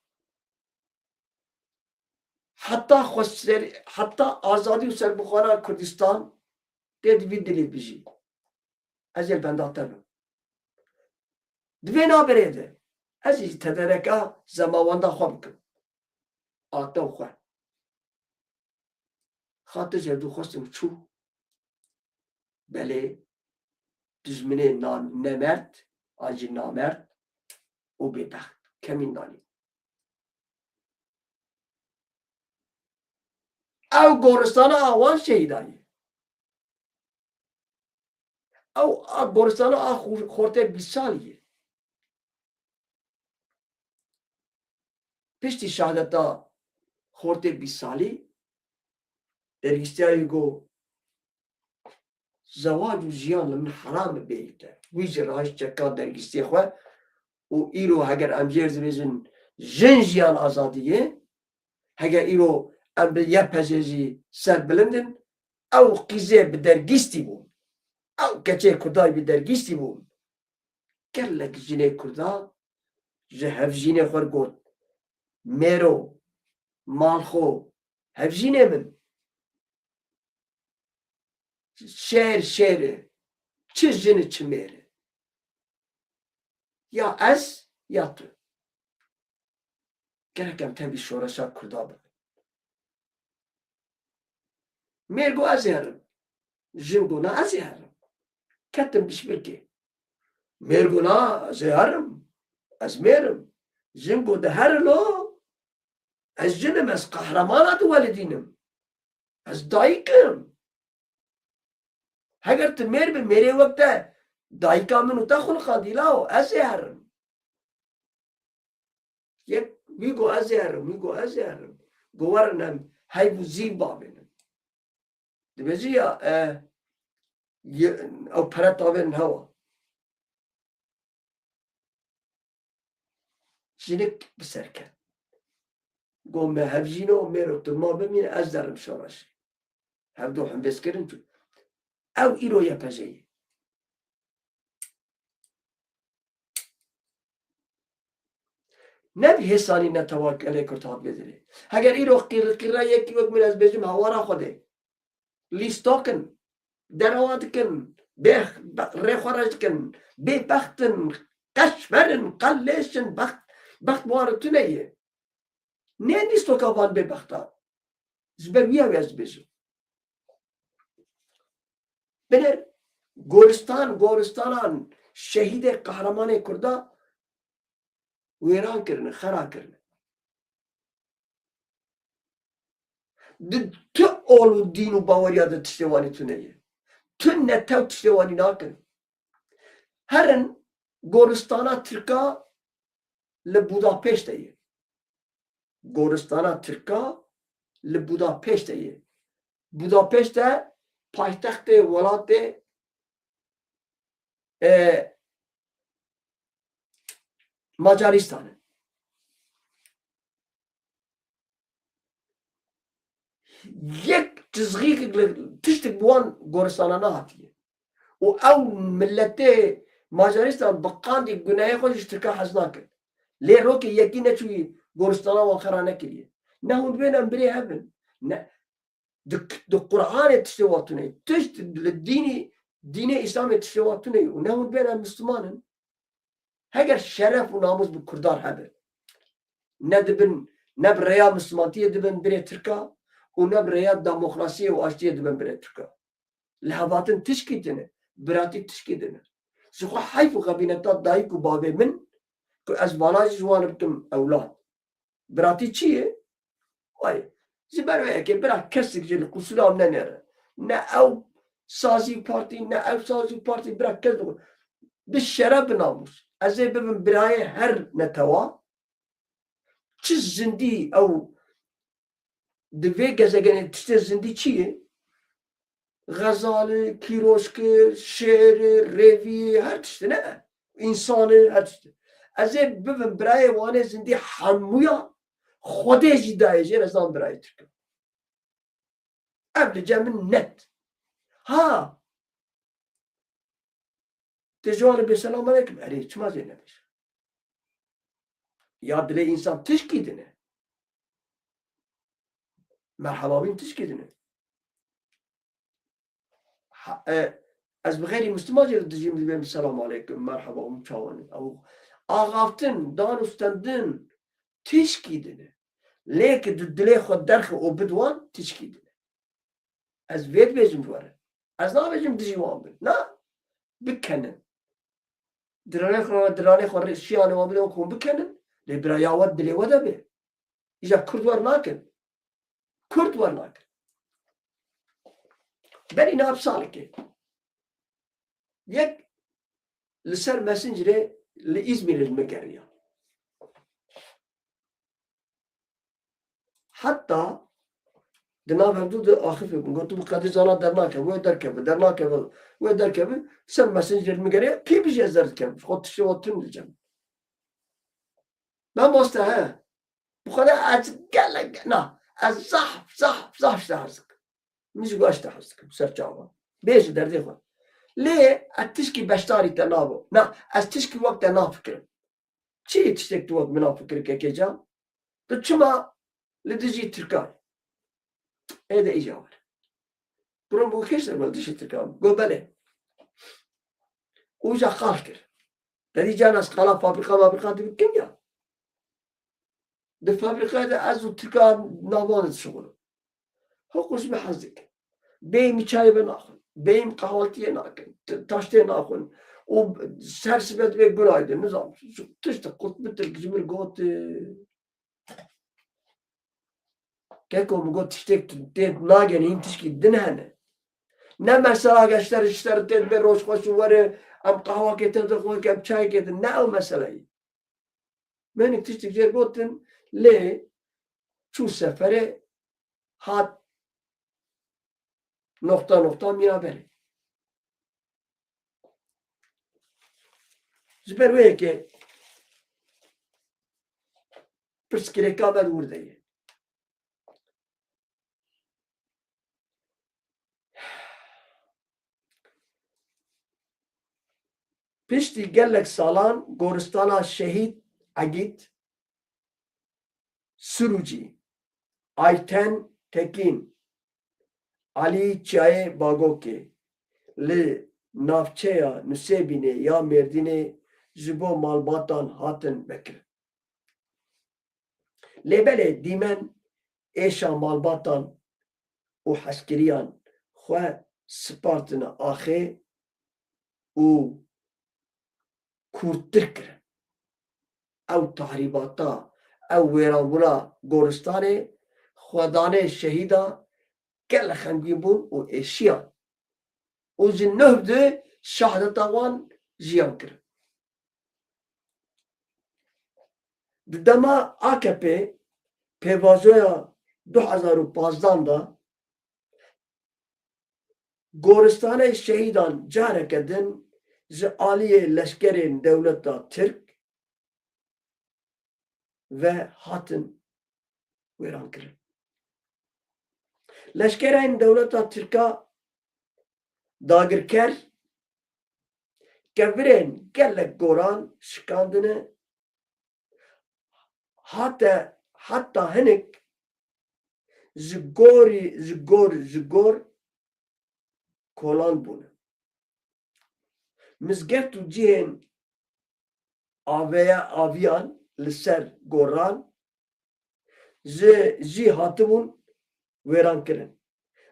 heta xweser-, heta azadî û serbixwara Kurdistan tê di vî dilê bijî. Ez ê li benda te bim. Di vê navberê de ez jî tedareka zemawenda xwe bikim. A te û xwe. Xatir ji hevdû xwestin çû. Belê, dijminê na-, nemert, an jî namert û bêbext. Kemîn nanî. Ew goristana a wan şehîdan ye. Ew a goristana a xu-, xortê bîst salî ye. Piştî şehadeta xortê bîst salî, dergîstiya wî got, zewac û jiyan li min heram e bêyî te. Wî jî rahişt çeka dergîstiyê xwe û îro heger em jê re dibêjin jin jiyan azadiyê, heger îro em bi Y P G jî serbilind in, ew qîzê bi dergîstî bûn. Ew keçê Kurda bi dergîstî bûn. Gelek jinê Kurda ji hevjînê xwe got, mêro, malxo, hevjînê min. Şêr şêr e. Çi jin e, çi mêr e. Ya ez, ya tu. Gerek em tevî şoreşa Kurda bibin. Mêr got, ez ê herim. Jin got, na, ez ê herim. Ketin piştbirkê. Mêr got, na, ez ê herim. Ez mêr im. Jin got, de here lo. Ez jin im, ez qehremana tu welidîn im. Ez dayik im. Heger tu mêr bi, mêrê wek te dayika min û te xuliqandî lawo, ez ê herim. Yek wî got, ez ê herim, wî got, ez ê herim. Got, werin em heyv û zîv bavênin. Dibêjî ya, e, ye-, ew pere tavênin hewa. Jinik bi ser ket. Got, me hevjîno, mêro tu ma bimîne, ez derim şoreşê. Hevdu hembêz kirin tu. Ew îro Y P G ye. Ne bi hêsanî netewa gelê Kurd hat vê dilê. Heger îro qîrqîra yekî wek min ez bêjim hawara Xwedê. Lîstok in. Derewa dikin. Bêx-, be-, rê xwe reş dikin. Bêbext in. Qeşver in. Qelêş in. Bext, bext bi wan re tune ye. Nê lîstoka van bêbextan. Ji ber wî ew ez dibêjim. Binêr goristan, goristanan şehîdê qehremanê Kurda wêran kirine, xera kirine. Di tu ol û dîn û baweriya de tiştê wanî tune ye. Tu netew tiştê wanî nakin. Herin goristana Tirka li Budapest de ye. Goristana Tirka li Budapest de ye. Budapest de paytextê welatê, e, Macaristan e. Yek cizgîk li tiştik bi wan goristana nehatiye. Û ew miletê Macaristan bi qandî gunehê xwe ji Tirka hez nakin. Lê rokê yekî neçûyî goristana wan xera nekiriye. Ne hûn dibên em birê hev in, ne di, di Qur'anê tiştê wa tune ye. Tişt li dînî, dînê Îslamê tiştê wa tune ye. Û ne hûn dibên em Misliman in. Heger şeref û namûs bi Kurdan hebe, ne dibin, ne bi rêya Mislimantiyê dibin birê Tirka û ne bi rêya demokrasiyê û aştiyê dibin birê Tirka. Lihevhatin tişkî din e, biratî tişkî din e. Ji xwe heyf û xebîneta dayik û bavê min ku ez vana jî ji wan bikim ewlad. Biratî çi ye? Wayê, ji ber wê yekê bira kesek jî li qusûra min nenêre. Ne ew sazî û partî, ne ew sazî û partî, bira kes bi, bi şeref, bi namûs. Ez ê bibim birayê her netewa. Çi zindî ew di vê gezegenê tiştê zindî çi ye? Xezali, Kîroşkir, Şêri, Rêvî, her tiştine. Însanê, her tiştine. Ez ê bibim birayê wanê zindî hemûya Xwedê jî dayê jê, ez nam birayê Tirk im. Ev li cem min net. Ha! Tê ji wan re bê selam aleykum. Erê, çima zê nebêje? Ya dilê însan tişkî dine. Merhaba bîn tişkî dine. Ha, e, ez bi xeyrî Musliman jê re dijîm, dibêm selam aleykum, merhaba, hûn çawan in? Ew axaftin, dan û stendin tişkî dine. Lê ki di dilê xwe derxe û bid wan tişkî dine. Ez vê dibêjim ji we re. Ez nabêjim dijî wan bin. Na, bikenin. Diranê xwe, diranê xwe rê şiyanê wan bide, hûn bikenin. Lê biraya we dilê we de be. Îja Kurd wer nakin. Kurd wer nakin. Berî nav salekê. Yek li ser Messengerê li Îzmîrê li min geriya. Heta di nav hevdû de axifê bûn. Gotu, "Bu Qedir Canan dernakeve, wê derkeve, dernakeve, wê derkeve." Ser Messengerê min geriya, kî bijî ez derdikem. Xwe tiştê we tune dicem. Mamoste he. Bu kadar ez gelek, na, ez zaf, zaf, zaf ji te hez dikim. Min jî got ez ji te hez dikim, ser çava. Bêje derdê xwe. Lê ez tişkî beşdarî te nabim. Na, ez tişkî wek te nafikirim. Çi tiştek tu wek min nafikir kekê can? Tu çima li dijî Tirkan? Ê de îca were. Bro, bu kêş de li dijî Tirkan. Go belê. Û ja qal kir. Te dî can ez qala fabrika mabrika dibikim ya. Di fabrikayê de ez û Tirkan navane dişixulin. Hiqû ji min hez dikin. Bêyî min çayê ve naxwin. Bêyî min qehwaltiyê nakin. T-, taştê naxwin. Û ser sibe divê gunay de, nizam. Tişt qurt bi Tirk ji min got, e, Keko, min got, tiştek tu tê nagên, hîn tişkî din hene. Ne mesela ge ji te re, ji te re tê dibê roj xweş û were, em qehwakê te dixwin, em çayekê din. Ne ew mesele ye. Min hinek tiştek jê re gotin, lê çû seferê hat noqta noqta mîna berê. Ji ber wê yekê pirsgirêka me li wir de ye. Piştî gelek salan goristana Şehîd Egîd Sirûcî, Ayten Tekîn, Alî Çiyayê Bagokê li navçeya Nusêbînê ya Mêrdînê ji bo malbatan hatin vekirin. Lê belê dîmen êşa malbatan û hezkiriyan xwe spartine axê û kûrtir kirin. Ew tahrîbata, ew wêranbûna goristanê, xwedanê şehîda gelek xemgîn bûn û êşiyan. Û ji nuh di şehadeta wan jiyan kirin. Di dema A K P pêvajoya du hezar û pazdeh de goristanê şehîdan careke din ji aliyê leşkerên dewleta Tirk ve hatin wêrankirin. Leşkerên dewleta Tirka dagirker kevirên gelek goran şikandine, hate, heta hinek ji gorî, ji gor, ji gor kolan bûne. Mizgeft û cihên aveya, aviyan li ser goran ji, jî hatibûn wêrankirin.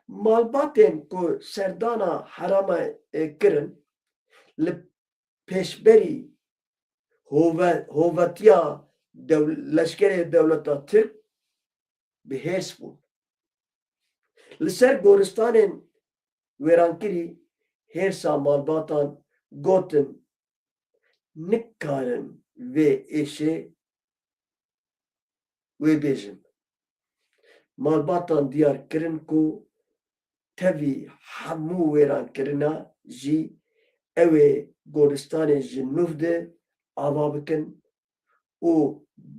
Malbatên ku serdana herêma, e, kirin, li pêşberî hove-, hovetiya dew-, leşkerê dewleta Tirk bi hêrs bûn. Li ser goristanên wêrankirî hêrsa malbatan gotin, nikarin vê êşê wê bêjin. Malbatan diyar kirin ku tevî hemû wêrankirina jî ew ê goristanê ji nûv de ava bikin û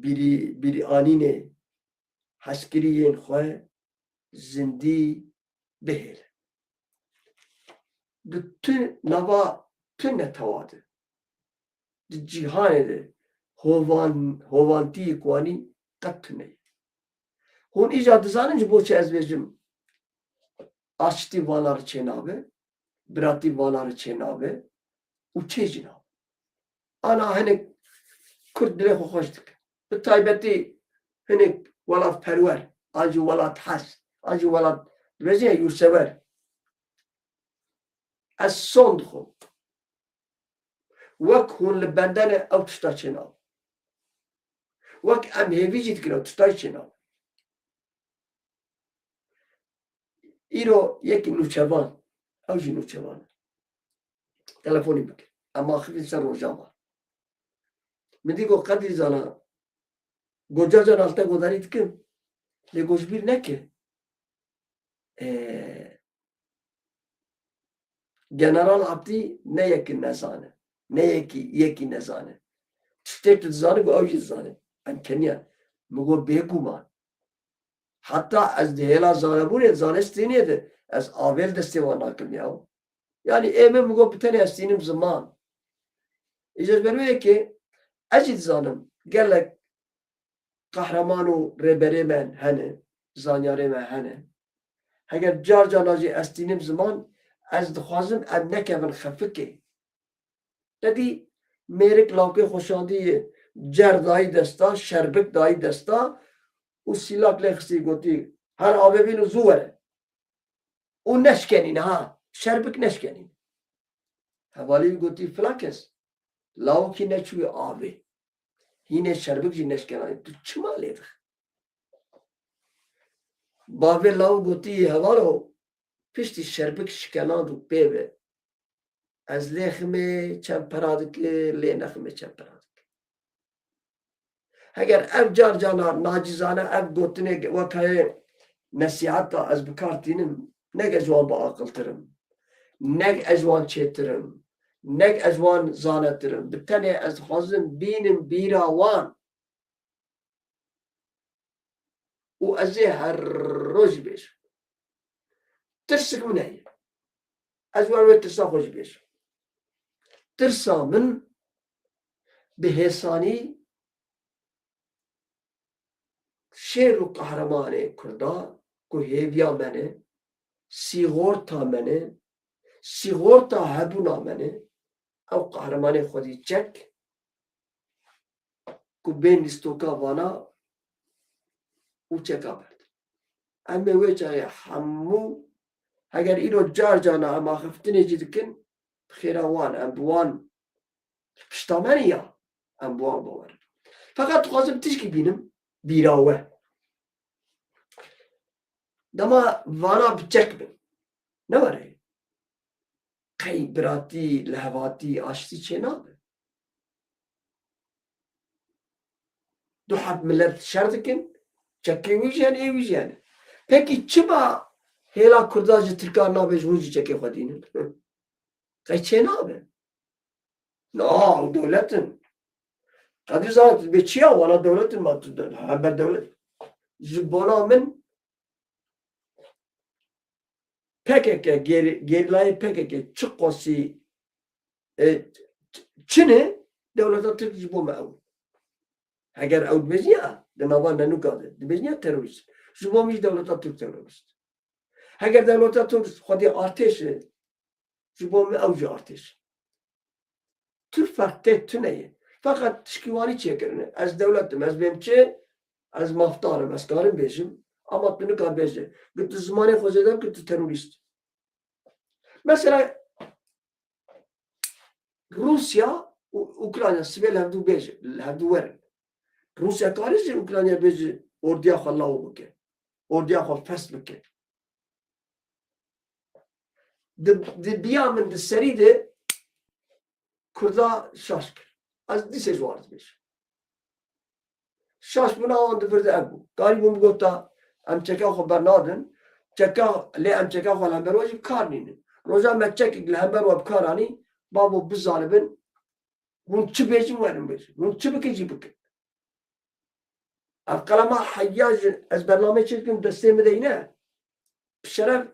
bîrî-, bîranînê hezkiriyên xwe zindî bihêlin. Di tu nava tu netewa de, di cîhanê de hovan-, hovantiyê ku anî qet tune ye. Hûn îja dizanin ji bo çi ez bêjim, aştî vala re çênabe, biratî vala re çênabe û çê jî nabe. Ana hinek Kurd dilê xwe xweş dike. Bi taybetî hinek welatperwer, an jî welathes, an jî welat dibêjin ya yurtsever. Ez son dixwim. Wek hûn li bende ne ew tişta çênabe. Wek em hêvî jî dikin ew tişta jî çênabe. Îro yekî nûçevan, ew jî nûçevan e. Telefonî bike. Em axivîn ser Rojava. Min dî got, Qedrî Zana, goca can li te godarî dikim. Lê got ji bîr neke. Ee, General Abdî ne yekî nezane. Ne yekî, yekî nezane. Tiştê tu dizanî, got ew jî dizane. Em keniyan. Min got bêguman. Heta ez di hêla zanebûnê, zanistînê de ez avê li destê wan nakim ya. Yanî ê min, min got bi tenê ez tînim ziman. Îca ji ber wê yekê ez jî dizanim gelek qehreman û rêberê me hene, zanyarê me hene. Heger car carna jî ez tînim ziman, ez dixwazim em nekevin xefikê. Te dî mêrik lawkê xwe şandî, cer dayî desta, şerbik dayî desta û sîlak lê xistî, gotî, her avê bîn û zû were. Û neşkenîne ha, şerbik neşkenîne. Hevalî wî gotî, fila kes, lawikî neçûye avê. Hînê şerbik jî neşkenanî. Tu çima lê dixî? Bavê lawik gotî, hevalo, piştî şerbik şikenan û pê ve. Ez lêximê çend pera dike, lê neximê çend pera dike. Heger ev car cana nacizane ev gotinê wek heye nesîheta ez bi kar tînim, neg ez wan biaqiltir im, neg ez wan çêtir im, neg ez wan zanetir im. Bi tenê ez dixwazim bînim bîra wan. Û ez ê her roj jî bêjim. Tirsik min heye. Ez wer wê tirsa xwe jî bêjim. Tirsa min bi hêsanî şêr û qehremanê Kurda ku hêviya me ne, sîxorta me ne, sîxorta hebûna me ne, ew qehremanê xwedî çek ku bên lîstoka vana û çeka berdin. Em ê wê çaxê hemû, heger îro car carna em axiftinê jî dikin, bi xêra wan, em bi wan, pişta me ne ya, em bi wan bawer in. Feqet dixwazim tişkî bînim, bîra we. Dema vana bi çek bin. Ne were. Qey biratî, lihevhatî, aştî çênabe. Du heb milet şer dikin, çekê wî jî hene, ê wî jî hene. Pekî çima hêla Kurda ji Tirkan nabêje hûn jî çekê xwe dînin? Qey çênabe. Na, ew dewlet in. Qedî Zana, tu dibê çi ya, wana dewlet in, ma tu de-, hember dewlet. Ji bona min P K K, geri-, gerîlayê P K K çi qasî, e, ç-, çi ne, dewleta Tirk ji bo me ew. Heger ew dibêjin ya, di nava nenûka de, dibêjin ya terorîst. Ji bo min jî dewleta Tirk terorîst. Heger dewleta Tirk xwedî artêş e, ji bo min ew jî artêş. Tu ferq tê tune ye. Feqet tişkîwanî çêkirine. Ez dewlet im, ez bêm çi? Ez mafdar im, ez karim bêjim. Ama tu nikar bêje. Gi tu zimanê xwe zêde bikir, tu terorîst. Mesela Rûsya û Ukrayna sibê li hevdû bêje, li hevdû werin. Rûsya karê ji Ukrayna bêje ordiya xwe law bike. Ordiya xwe fest bike. Di, di biya min di serî de Kurda şaş kir. Ez dîsê ji wan dibêjim. Şaş bûna wan di vir de ev bû. Karîbû min gota, em çeka xwe bernadin. Çeka, lê em çeka xwe li hember we jî bi kar nînin. Roja me çekek li hember we bi kar anî, babo bizanibin, hûn çi bêjin werin bêjin. Hûn çi bikin jî bikin. Ev qelema heya ji ez bernameyê çêdikim destê min de ne. Bi şeref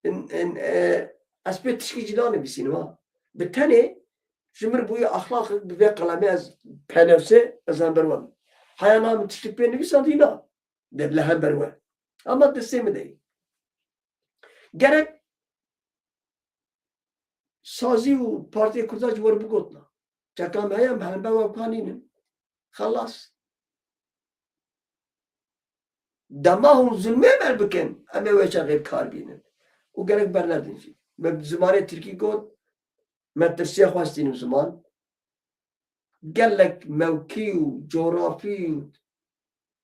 in, in, e, ez pê tişkî jî nanivîsînim ha. Bi tenê ji min bûye axlaqek bi vê qelemê ez penewsê ez hember we bim. Heya niha min tiştek pê nivîsandî na. De li hember we. Ama destê min de ye. Gerek sazî û Partiyê Kurdan jî were bigotna. Çeka me heye em hember we kanînin. Xelas. Dema hûn zulmê me bikin, em ê wê çaxê kar bînin. Û gerek bernedin jî. Me bi zimanê tirkî got, me tirsiya xwe stînim ziman. Gelek mewkî û coğrafî û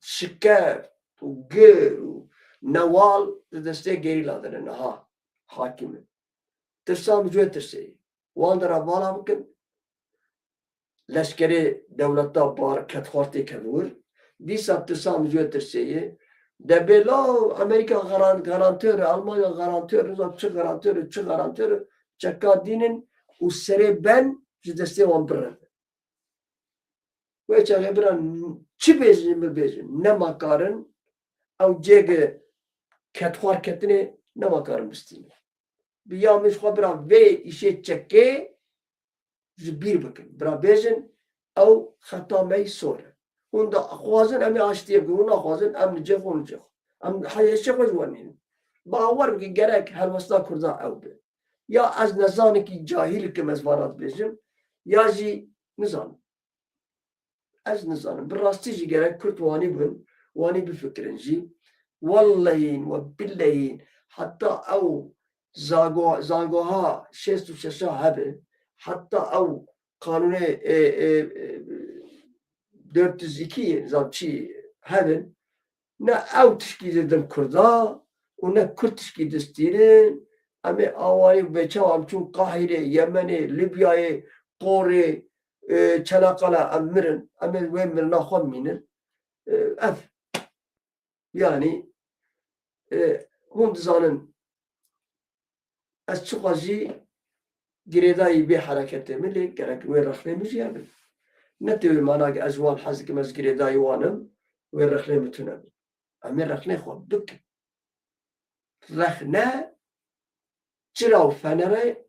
şikeft û gir û newal di destê gerîla de ne niha hakim in. Tirsa min ji wê tirsê ye. Wan de re vala bikin, leşkerê dewleta bar kedxwartê kevir. Dîsa tirsa min ji wê tirsê ye. Debê law Amerîka garan-, garantör e, Almanya garantör e, nizam çi garantör e, çi garantör e, çeka dînin û serê ben ji destê wan birevin. Wê çaxê bira çi bêjin bibêjin, nema karin ew cêge kedxwar ketinê nema karin bistînin. Bi ya min ji xwe bira vê îşê çekê ji bîr bikin. Bira bêjin ew xeta me yî sor e. Hûn da xwazin em ê aştiyê bikin, hûn naxwazin em li cê xwe, hûn li cê xwe. Em heyşê xwe ji we nînin. Bawer bike gerek helwesta Kurda ew be. Ya ez nezanekî cahîl kim ez vana dibêjim, ya jî nizanim. Ez nizanim. Bi rastî jî gerek Kurd wanî bin, wanî bifikirin jî. Wellehîn we billehîn heta ew zago-, zangoha şêst û şeşa hebe, heta ew qanûnê, e, e, e, dört yüz iki nizam çi hebin, ne ew tişkî didin Kurda û ne Kurd tişkî distînin. Em ê awanî bê çawa em çûn Qahîrê, Yemenê, Libyayê, Qorê, e, Çenaqala em mirin. Em ê wê mirina xwe mînin. E, ev. Yanî, e, hûn dizanin ez çiqas jî girêdayî vê hereketê min lê gerek wê rexnê min jî hebin. Ne tê wê mana ki ez ji wan hez dikim, ez girêdayî wan im, wê rexnê min tune bin. Em ê rexnê xwe bikin. Rexne çira û fenere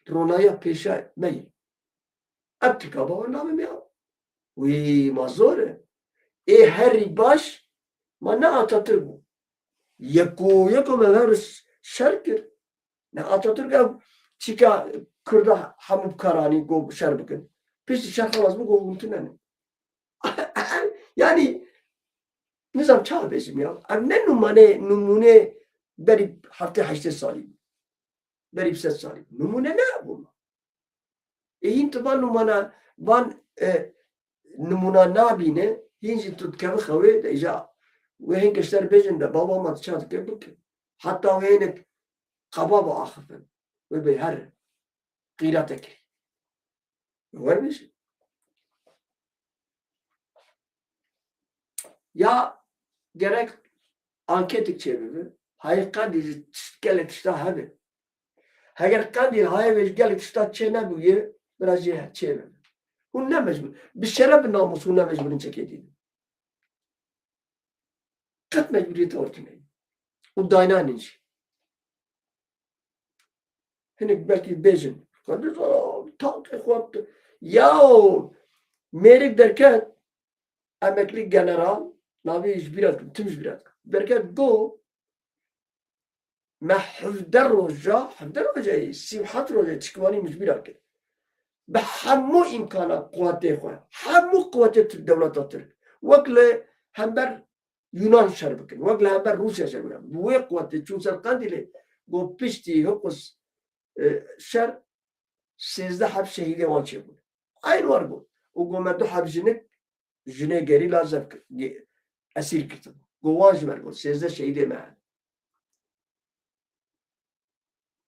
ronaya pêşa me ye. Ev Tirka bawer nabim ya. Wî ma zor e. Ê herî baş ma ne Atatürk bû. Yeko yeko me her şer kir. Ne Atatürk ev çîka Kurda hemû bi kar anî got şer bikin. Piştî şer xelas bû got hûn tune ne. Yanî nizam çawa bêjim ya. Ev ne numane, numûne berî heftê heştê salî bû. Berî bi sed salî. Numûne ne hebûn. Ê hîn tu van numana, van, e, nimûna nabîne, hîn jî tu dikeve xewê de îja wê hin geşter bêjin de baba ma tu ça dike bike. Heta wê hinek qaba biaxifin. Wê bê her qîrate kirî. Werbêjin. Ya gerek anketik çêbibe. Hayê Qendîl ji tişt-, gelek tişta hebe. Heger Qendîl hayê wê ji gelek tişta çê nebûye, bira jê çêbibe. Hûn ne mecbûr. Bi şeref, bi namûs hûn ne mecbûr in çekê dînin. Qet mecbûriyeta ortine. Û daynanin jî. Hinek belkî bêjin. Qendîl, tankê xwe. Yaw, mêrik derket, emeklî general, navê ji bîra dikim, tim ji bîra dikim. Derket got, me hevdeh roja, hevdeh roja ye, sî û heft roja tişkîvanî min ji bîra kir. Bi hemû îmkana quwetê xwe, hemû quwetê Tirk, dewleta Tirk, wek li hember Yunan şer bikin, wek li hember Rûsya şer bikin. Bi wê quwetê çûn ser Qendîlê, got piştî hiqus, e, şer sêzdeh heb şehîdê wan çêbûn. Eyn war got. Û got me du heb jinik, jinê gerîla zef kir-, ge-, esîr girtibû. Got wan ji ber got sêzdeh şehîdê me hene.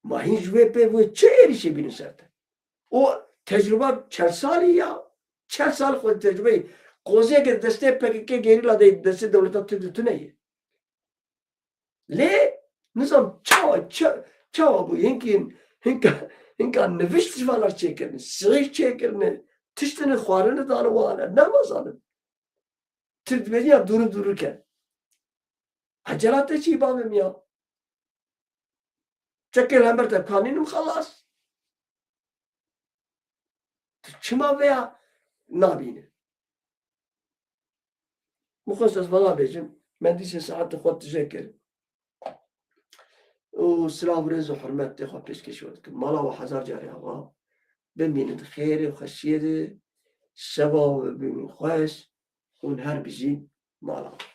Ma hîn ji wê pê wê çi êrîşê bînin ser te? O tecrüba çel salî ya. Çel sal xwe tecrübeyê. Qoziyeke destê P K K gerîla de destê dewleta Tirk de tune ye. Lê Nizam çawa, ça-, çawa bû? Hinkî, hinka, hinka nivişt ji vana çêkirine, sirêk çêkirine, tiştine xwarine dane wan, ez nemazanim. Tirk dibêjin ya dûrû dûrû ke. Ecela te çi bavê min ya? Çekê li hember te kanînim xelas. Tu çima vêya nabîne? Muxlis ez vana bêjim, me dîsê saetê xwe tije kir. Û silav, rêz û hurmet tê xwe pêşkêş we dikim. Mala we hezar carî ava. Bimînin xêrê û xweşiyê de. Şeva we bimîn xweş. Hûn her bijîn. Mala we.